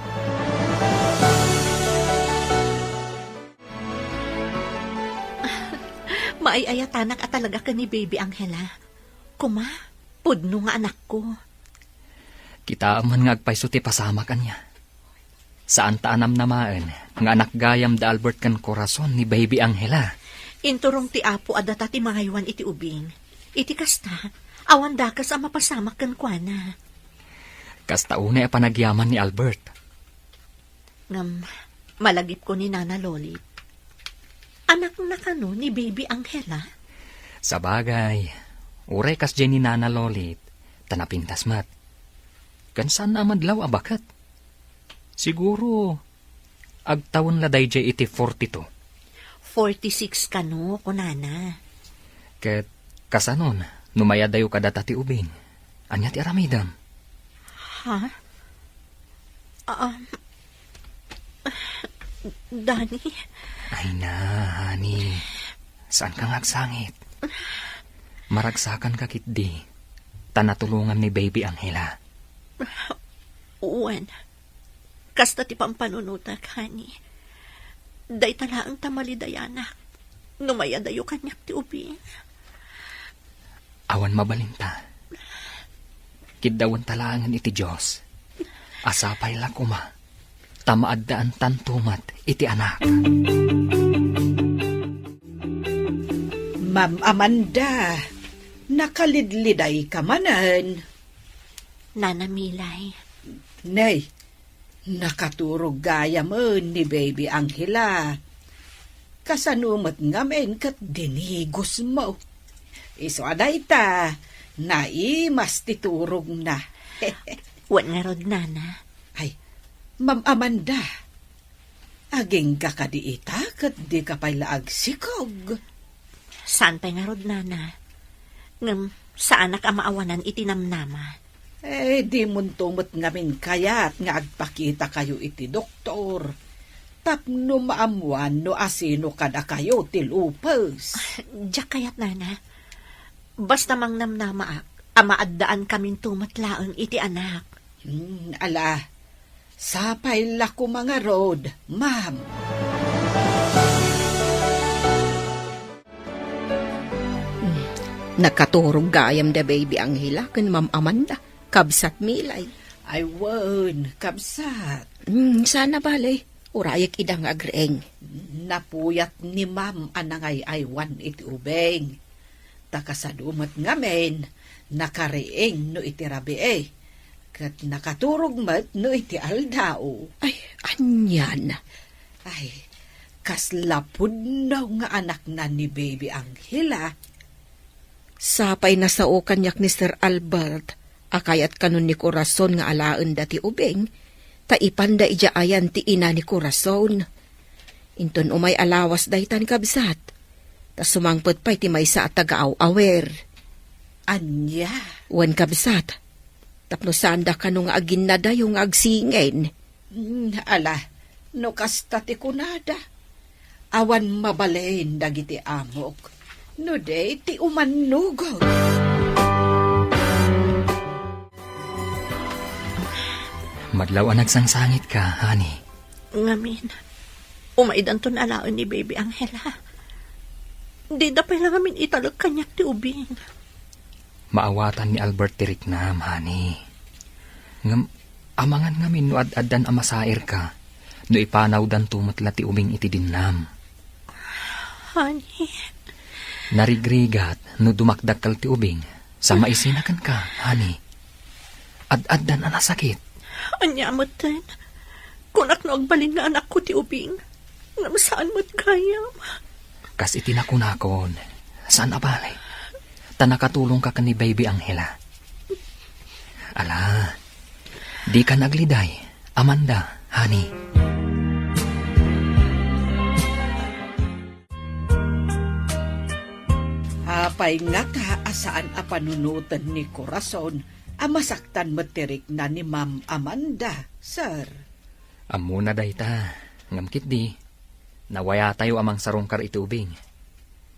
Maay-ayatanak a talaga ken ni Baby Angela. Kuma, pudno nga anakko. Kitaem man nga agpayso ti pasamak, ania. Saan ta a namnamaen nga anak gayam da Albert ken Corazon ni Baby Angela. Inturong ti Apo a data ti mangaywan iti ubing. Iti kasta, awan dakes a mapasamak kenkuana. Kasta unay a panagyaman ni Albert. Ngem, malagipko ni Nana Lolit. Anakna kano ni Baby Angela? Sabagay, uray kasdiay ni Nana Lolit, ta napintas met. Ken saanna a madlaw a baket. Siguro, agtawen la daydiay iti forty-two. Forty-six kano, kunana. Ket kasanon, no mayadayo kadata ti ubing? Ania ti aramidem? Ha? Um, Danny? Ay na, honey. Saanka nga agsangit? Maragsakanka ketdi, ta natulongam ni Baby Angela. Wen, kasta ti pampanunotak, honey. Dayta laeng ta malidayanak, no mayadayo kaniak ti ubing. Awan mabalinta. Kiddawenta laengen iti Dios. A sapay la koma, ta maaddaantanto met iti anak. Ma'am Amanda, nakalidlidayka manen. Nana Milay. Nay, nakaturog gayamen ni Baby Angela. Kasano met ngamin ket dinigos mo? Isu a dayta, naimas ti turogna. Wen ngarud, Nana. Ay, Ma'am Amanda, agingga kadi ita ket dika pay la agsikog? Saan pay ngarud, Nana. Ngem saanak a maawanan iti namnama. Eh, dimonto met ngamin kayat nga agpakitakayo iti doktor tapno maammoan no asino kadakayo ti lupus. Diak kayat, Nana. Basta mangnamnamaak a maaddaankaminto met laeng iti anak. Hmm, ala, sapay la koma ngarud, ma'am. Hmm, nakaturog gayam da Baby Angela ken Ma'am Amanda, kabsat Milay. Ay wen, kabsat. Hmm, saan a bale, urayek ida nga agriing. Napuyat ni Ma'am a nangay-aywan iti ubing. Ta kasano met ngamin, nakariing no iti rabii, ket nakaturog met no iti aldaw. Ay, anian? Ay, kasla pudno nga anakna ni Baby Angela. Sapay nasao kaniak ni Sir Albert a kayat kanon ni Corazon nga alaenda ti ubing, ta ipanda idiay ayan ti ina ni Corazon. Inton umay a lawas daytan, kabsat, ta sumangpet pay ti maysa a taga-aw-awer. Ania? Wen, kabsat, tapno saanda kano nga aginnadayo nga agsingin. Hmm, ala, no kasta ti kunada, awan mabalin dagiti amok no di ti umannugog. Madlaw a nagsangsangitka, honey. Ngamin, umaydanton alaen ni Baby Angela. Dida pay la ngamin italek kaniak ti ubing. Maawatan ni Albert ti riknam, honey. Ngem, amangan ngamin no ad-addan a masairka no ipanawdanto met la ti ubing iti dinnam. Honey. Narigrigat no dumakdakkel ti ubing sa maisina kenka, honey. Ad-addan a nasakit. Ania metten? Kunak no agbalin nga anakko ti ubing. Ngem saan met gayam. Kas iti nakunakon, saan a bale. Ta nakatulongka ken ni Baby Angela. Ala, dikan agliday, Amanda, honey. Apay ngata a saan a panunoten ni Corazon a masaktan met ti rikna ni Ma'am Amanda, sir? Ammona dayta, ngem ketdi, nawayatayo a mangsarungkar iti ubing.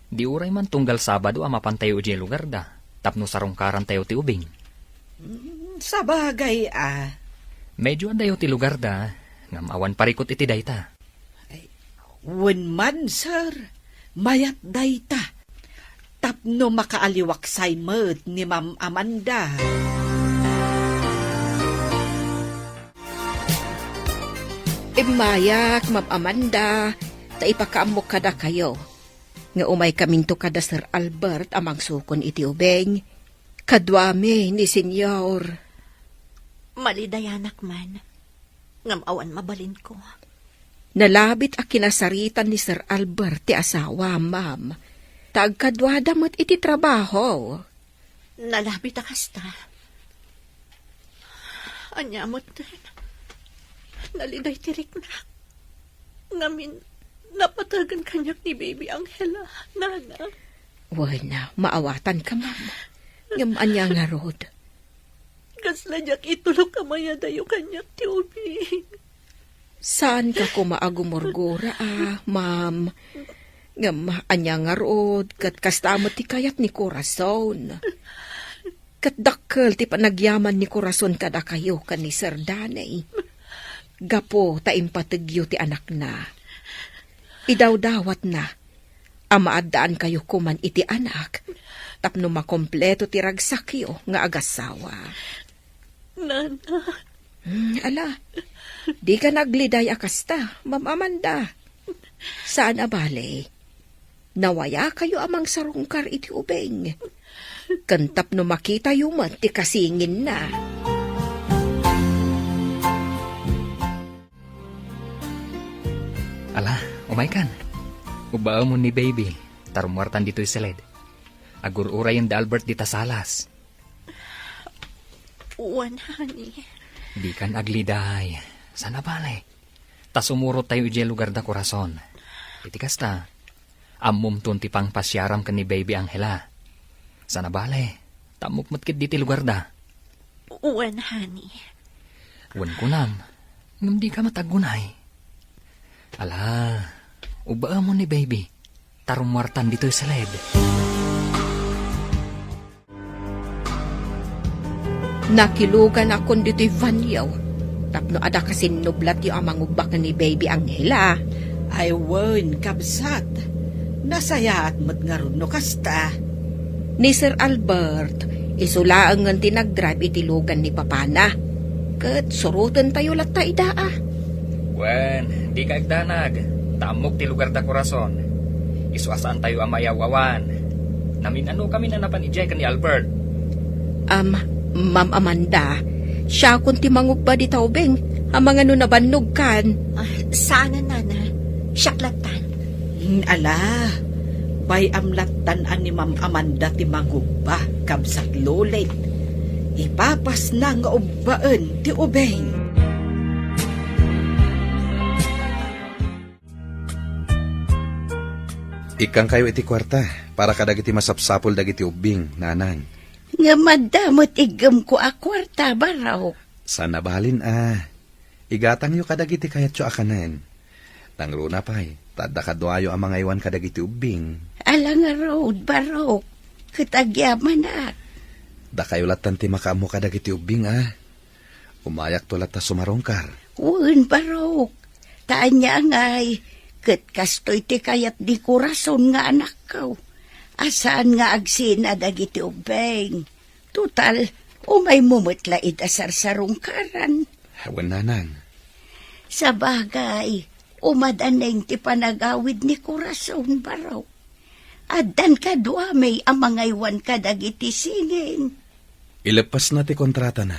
Di uray man tunggal Sabado a mapantayo idiay lugarda tapno sarungkarantayo ti ubing. Mm, sabagay a. Medyo addayo ti lugarda, ngem awan parikut iti dayta. Ay, wen man, sir, mayat dayta. Tapno makaaliwaksay met ni Ma'am Amanda. Immayak, Ma'am Amanda, ta ipakaammok kadakayo nga umaykaminto kada Sir Albert a mangsukon iti ubing. Kaduami ni Senyor. Malidayanak man. Ngem awan mabalinko. Nalabit a kinasaritan ni Sir Albert ti asawa, ma'am. Ta agkaduada met iti trabaho. Nalabit a kasta. Ania met ten? Naliday ti riknak. Ngamin, napategan kaniak ni Baby Angela, nana. Wen, maawatanka, ma'am. Ngem ania ngarud? Kasla diak itulok a mayadayo kaniak ti ubing. Saanka koma a gumurgura, a, ma'am. Ngem ania ngarud, ket kasta met ti kayat ni Corazon. Ket dakkel ti panagyaman ni Corazon kadakayo ken ni Sir Danny. Gapu ta impategyo ti anakna. Idawdawatna a maaddaankayo koman iti anak tapno makompleto ti ragsakyo nga agasawa. Nana. Hmm, ala, dika nagliday a kasta, Ma'am Amanda. Saan a bale, nawayakayo a mangsarungkar iti ubing. Ken tapno makitayo met ti kasinginna. Ala, umaykan. Ubbaemon ni Baby, ta rummuartan ditoy siled. Agur-urayen da Albert dita salas. Wen, honey. Dikan agliday. Saan a bale. Ta sumurottayo idiay lugar da Corazon. Iti kasta, ammomton ti pangpasiaram ken ni Baby Angela. Saan a bale, ta ammok met ketdi ti lugar da. Wen, honey. Wen kunam, ngem dika met aggunay. Ala, ubbaemon ni Baby, ta rummuartan ditoy siled. Nakiluganakon ditoy banio tapno adda kasinnublatyo a mangubba ken ni Baby Angela. Ay wen, kabsat. Nasayaat met ngarud no kasta. Ni Sir Albert, isu laengen ti nagdrive iti lugan ni papana. Ket surotentayo latta ida, a. Wen, dika agdanag, ta ammok ti lugar da Corazon. Isu a saantayo a mayaw-awan. Namin-anokamin a napan idiay ken ni Albert. Am, Ma'am Amanda, siakon ti mangubba dita ubing, amangan no nabannogkan. Ah, saanen, nana. Siak lattan. Hmm, ala, bay-am lattan a ni Ma'am Amanda ti mangubba, kabsat Lolet. Ipapasna nga ubbaen ti ubing. Ikkankayo iti kuarta para kadagiti masapsapul dagiti ubbing, nanang. Ngem adda met iggemko a kuarta, Barok. Saan a balin a. Igatangyo kadagiti kayatyo a kanen. Nangruna pay, ta adda kaduayo a mangaywan kadagiti ubbing. Ala ngarud, Barok, ket agyamanak. Dakayo lattan ti makaammo kadagiti ubbing a. Umayakto latta sumarungkar. Wen, Barok. Ta ania ngay, ket kastoy ti kayat di Corazon nga anakko. A saan nga agsina dagiti ubbing. Total, umaymo met la ida sarsarungkaran. Wen, nanang. Sabagay, umadaneng ti panagawid ni Corazon, Barok. Addan kaduami a mangaywan kadagiti singin. Ileppesna ti kontratana,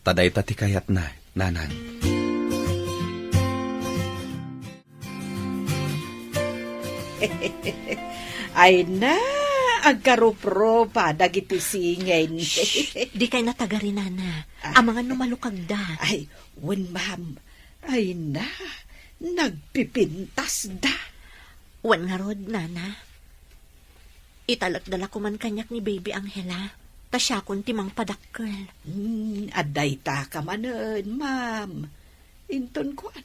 ta dayta ti kayatna, nanang. Ay na, agkarupropa dagiti singin. Shh! Dikay natagari, nana. Ah. Amangan no malukagda. Ay, wen, ma'am. Ay na, nagpipintasda. Wen ngarud, nana. Italekda la koman kaniak ni Baby Angela, ta siakon ti mangpadakkel. Hmm, adda ita ka manen, ma'am. Inton kuan,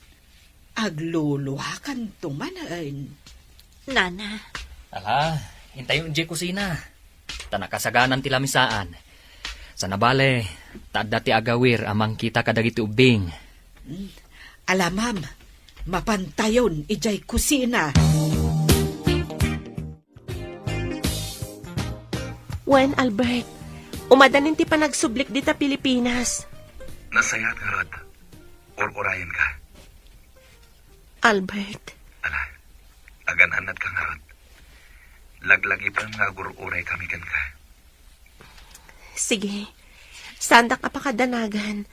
agluluakanto manen. Nana. Ala, intayon idiay kusina. Ta nakasaganan ti lamisaan. Saan a bale, ta adda ti agawir a mangkita kadagiti ubbing. Hmm. Ala, ma'am, mapantayon idiay kusina. Wen, Albert, umadanin ti panagsublik dita Pilipinas. Nasayaat ngarud, ur-urayenka. Albert. Ala, agan-annadka ngarud. Laglagipen nga agur-uraykami kenka. Sige. Saandak a pakadanagan.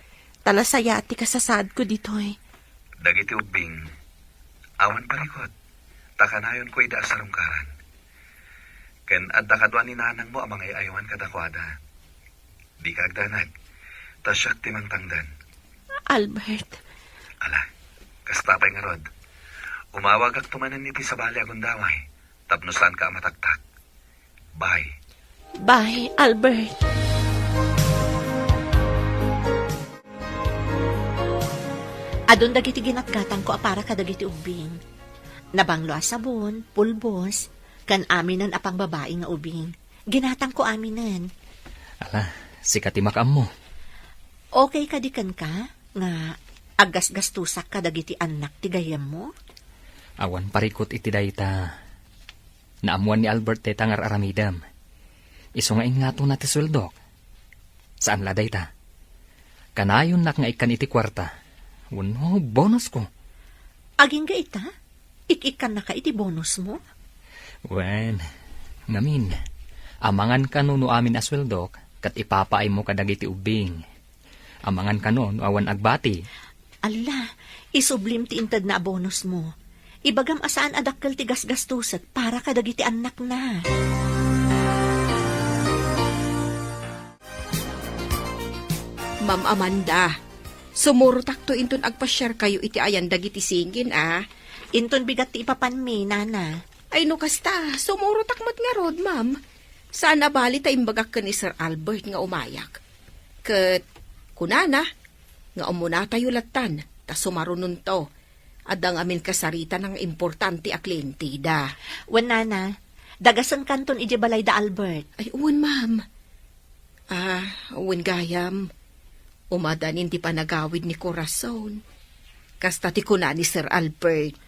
Ta nasayaat ti kasasaadko ditoy. Dagiti ubbing, awan parikut, ta kanayonko ida a sarungkaran. Ken adda kadua ni nanangmo a mangay-aywan kadakuada. Dika agdanag, ta siak ti mangtangdan. Albert. Ala, kasta pay ngarud. Umawagakto manen iti sabali a gundaway, tapno saanka a mataktak. Bye. Bye, Albert. Adun dagiti ginatgatangko a para kadagiti ubbing. Nabanglo a sabon, pulbos, ken aminen a pangbabai nga ubing. Ginatangko aminen. Ala, sika ti makaammo. Okay kadi kenka nga aggasgastusak kadagiti annak ti gayyemmo? Awan parikut iti dayta. Naammuan ni Albert dayta nga ar-aramidem. Isu nga ingatona ti sueldok. Saan la dayta. Kanayonnak nga ikkan iti kuarta. Wenno bonusko. Agingga ita? Ik-ikkannaka iti bonusmo? Wen, ngamin, amangan kano no amin a sueldok, ket ipapaaymo kadagiti ubbing. Amangan kano no awan agbati. Alla, isublim ti intedna a bonusmo. Ibagam a saan a dakkel ti gasgastusek para kadagiti annakna. Ma'am Amanda, sumurotakto inton agpasiarkayo iti ayan dagiti singin, a. Inton bigat ti ipapanmi, nana. Ay, no kasta, sumurotak met ngarud, ma'am. Saan a bali ta imbagak ken ni Sir Albert nga umayak. Ket kunana nga ummunatayo lattan, ta sumarunonto. Adda ngamin kasaritan nga importante a klienteda. Wen, nana, dagasenkanton idiay balay da Albert. Ay, wen, ma'am. Ah, wen gayam, umadanin ti panagawid ni Corazon. Kasta ti kuna ni Sir Albert.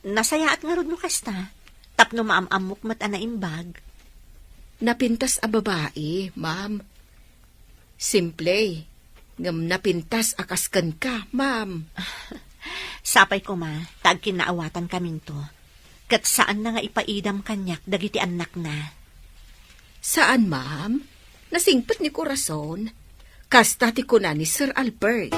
Nasayaat ngarud no kasta, tapno maam-ammok met a naimbag. Napintas a babai, ma'am. Simple, ngem napintas a kas kenka, ma'am. Sapay koma, ta agkinnaawatan kaminto. Ket saanna nga ipaidam kaniak dagiti annakna. Saan, ma'am. Nasingpet ni Corazon. Kasta ti kuna ni Sir Albert.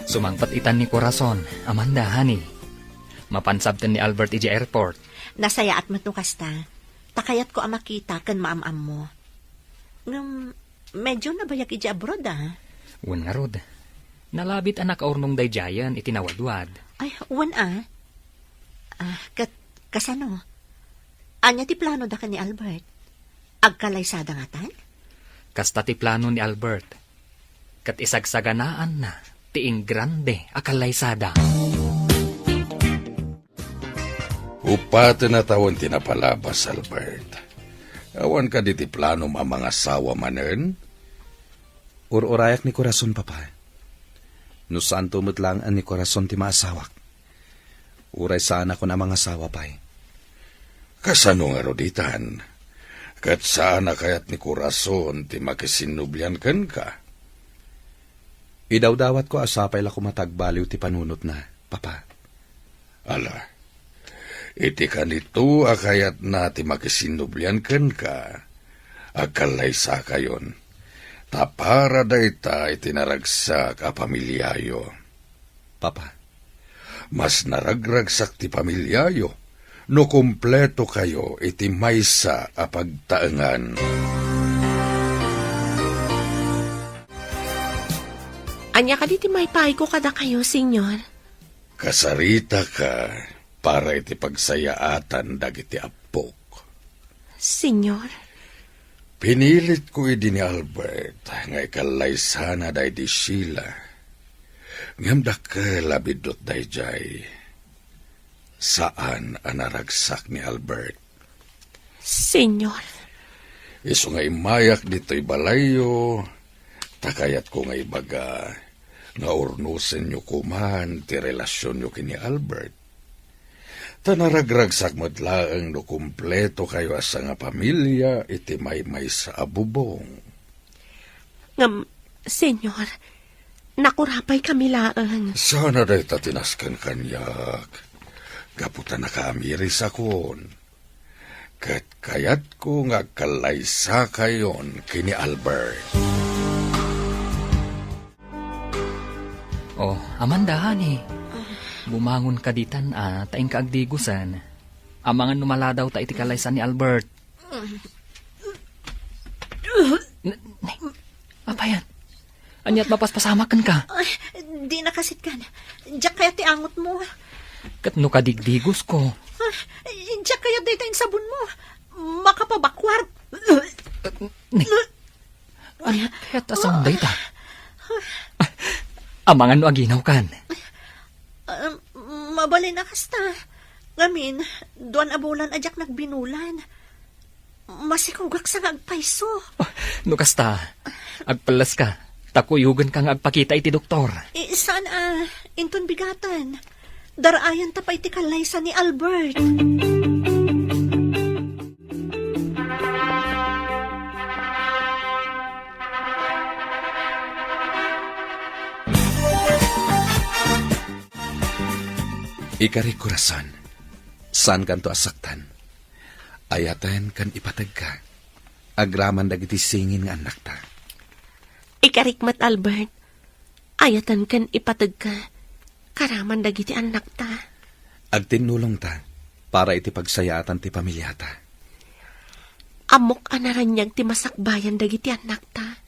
Sumangpet itan ni Corazon, Amanda, honey. Mapan sabten ni Albert idiay airport. Nasayaat met no kasta. Ta kayatko a makita ken maam-ammo. Ngem, medyo nabayag idiay abroad, a. Wen ngarud. Nalabit a nakaurnong daydiayen iti nawadwad. Ay, wen, a. Ah, ket kasano? Ania ti planoda ken ni Albert? Agkallaysada ngatan? Kasta ti plano ni Albert. Ket isagsaganaanna ti ingrande a kallaysada. Uppaten a tawen ti napalabas, Albert. Awan kadi ti planom a mangasawa manen? Ur-urayak ni Corazon, Papa. No saanto met laeng a ni Corazon ti maasawak, uray saanakon a mangasawa pay. Kasano ngarud itan? Ket saan a kayat ni Corazon ti makisinnublian kenka? Idawdawatko a sapay la koma ta agbaliw ti panunotna, Papa. Ala, iti kanito a kayatna ti makisinnublian kenka, agkallaysakayon, ta para dayta iti naragsak a pamiliayo. Papa. Mas naragragsak ti pamiliayo no kumpleto kayo iti maysa a pagtaengan. Ania kadi ti maipaayko kadakayo, Senyor? Kasaritaka para iti pagsayaatan dagiti appok. Senyor? Pinilitko idi ni Albert nga ikallaysana daydi Sheila. Ngem dakkel a biddut daydiay. Saan a naragsak ni Albert. Senyor. Isu nga immayak ditoy balayyo, ta kayatko nga ibaga nga urnosenyo koman ti relasionyo ken ni Albert. Naragragsak met laeng no kumpleto kayo a sangapamilia iti maymaysa a bubong. Ngem, Senyor, nakurapay kami laeng. Saan a dayta ti nasken kaniak? Gapu ta nakaamirisakon. Ket kayatko nga agkallaysakayon ken ni Albert. Oh, Amanda, honey. Bumangon ka ditan, ah, ta inka agdigusen. Amangan no maladaw ta iti kalaysa ni Albert. N-, n-, apay yan? Ania't mapaspasamak kenka? Ay, di nakasit kan. Diak kayat ti angot mo. Ket no kadigdigos ko? Ay, diak kayat dayta insabon mo. Makapabakwar. Ni, ania't kayat a saon dayta? Ah, amangan no aginaw kan? Ah, mabalin a kasta. Ngamin, duan a bulan a diak nagbinulan. Masikogak sa nga agpayso. Ah, no kasta, agpelleska, ta kuyogenka nga agpakita iti doktor. Eh, saan a, inton bigaten. Daraayanta pay ti kallaysa ni Albert. Ikarik, korason, saankanto a saktan. Ayaten ken ipategka, agraman dagiti singin nga annakta. Ikarik met, Albert. Ayaten ken ipategka, karaman dagiti annakta. Agtinnulongta para iti pagsayaatan ti pamiliata. Ammok a naraniag ti masakbayan dagiti annakta,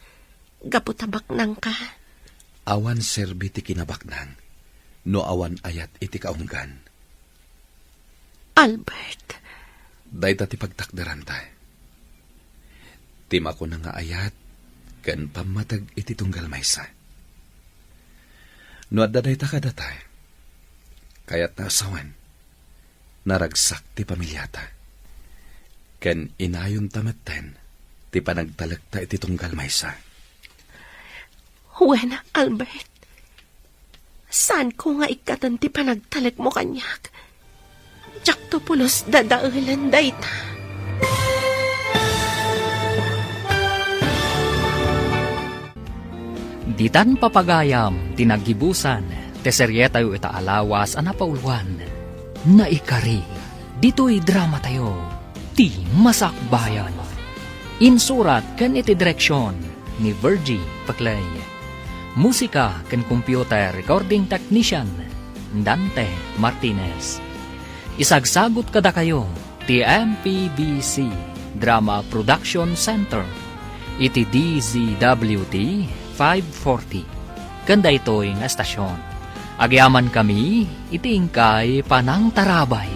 gapu ta baknangka. Awan serbi ti kinabaknang no awan ayat iti kaunggan. Albert. Dayta ti pagtakderanta. Ti makuna nga ayat ken pammateg iti tunggal maysa. No adda dayta kadata, kayatna a sawen, naragsak ti pamiliata. Ken inayonta metten ti panagtalekta iti tunggal maysa. Wen, Albert. Saanko nga ikkaten ti panagtalekmo kaniak. Diakto pulos dadaelen dayta. Ditan papagayam ti naggibusan ti serietayo ita a lawas a napauloan, Naikari. Ditoy dramatayo, Ti Masakbayan. Insurat ken iti direksion ni Virgie Paclay. Musika ken computer recording technician, Dante Martinez. Isagsagut kadakayo ti M P B C Drama Production Center iti D Z W T five forty ken daytoy nga estasion. Agyamankami iti inkay panangtarabay.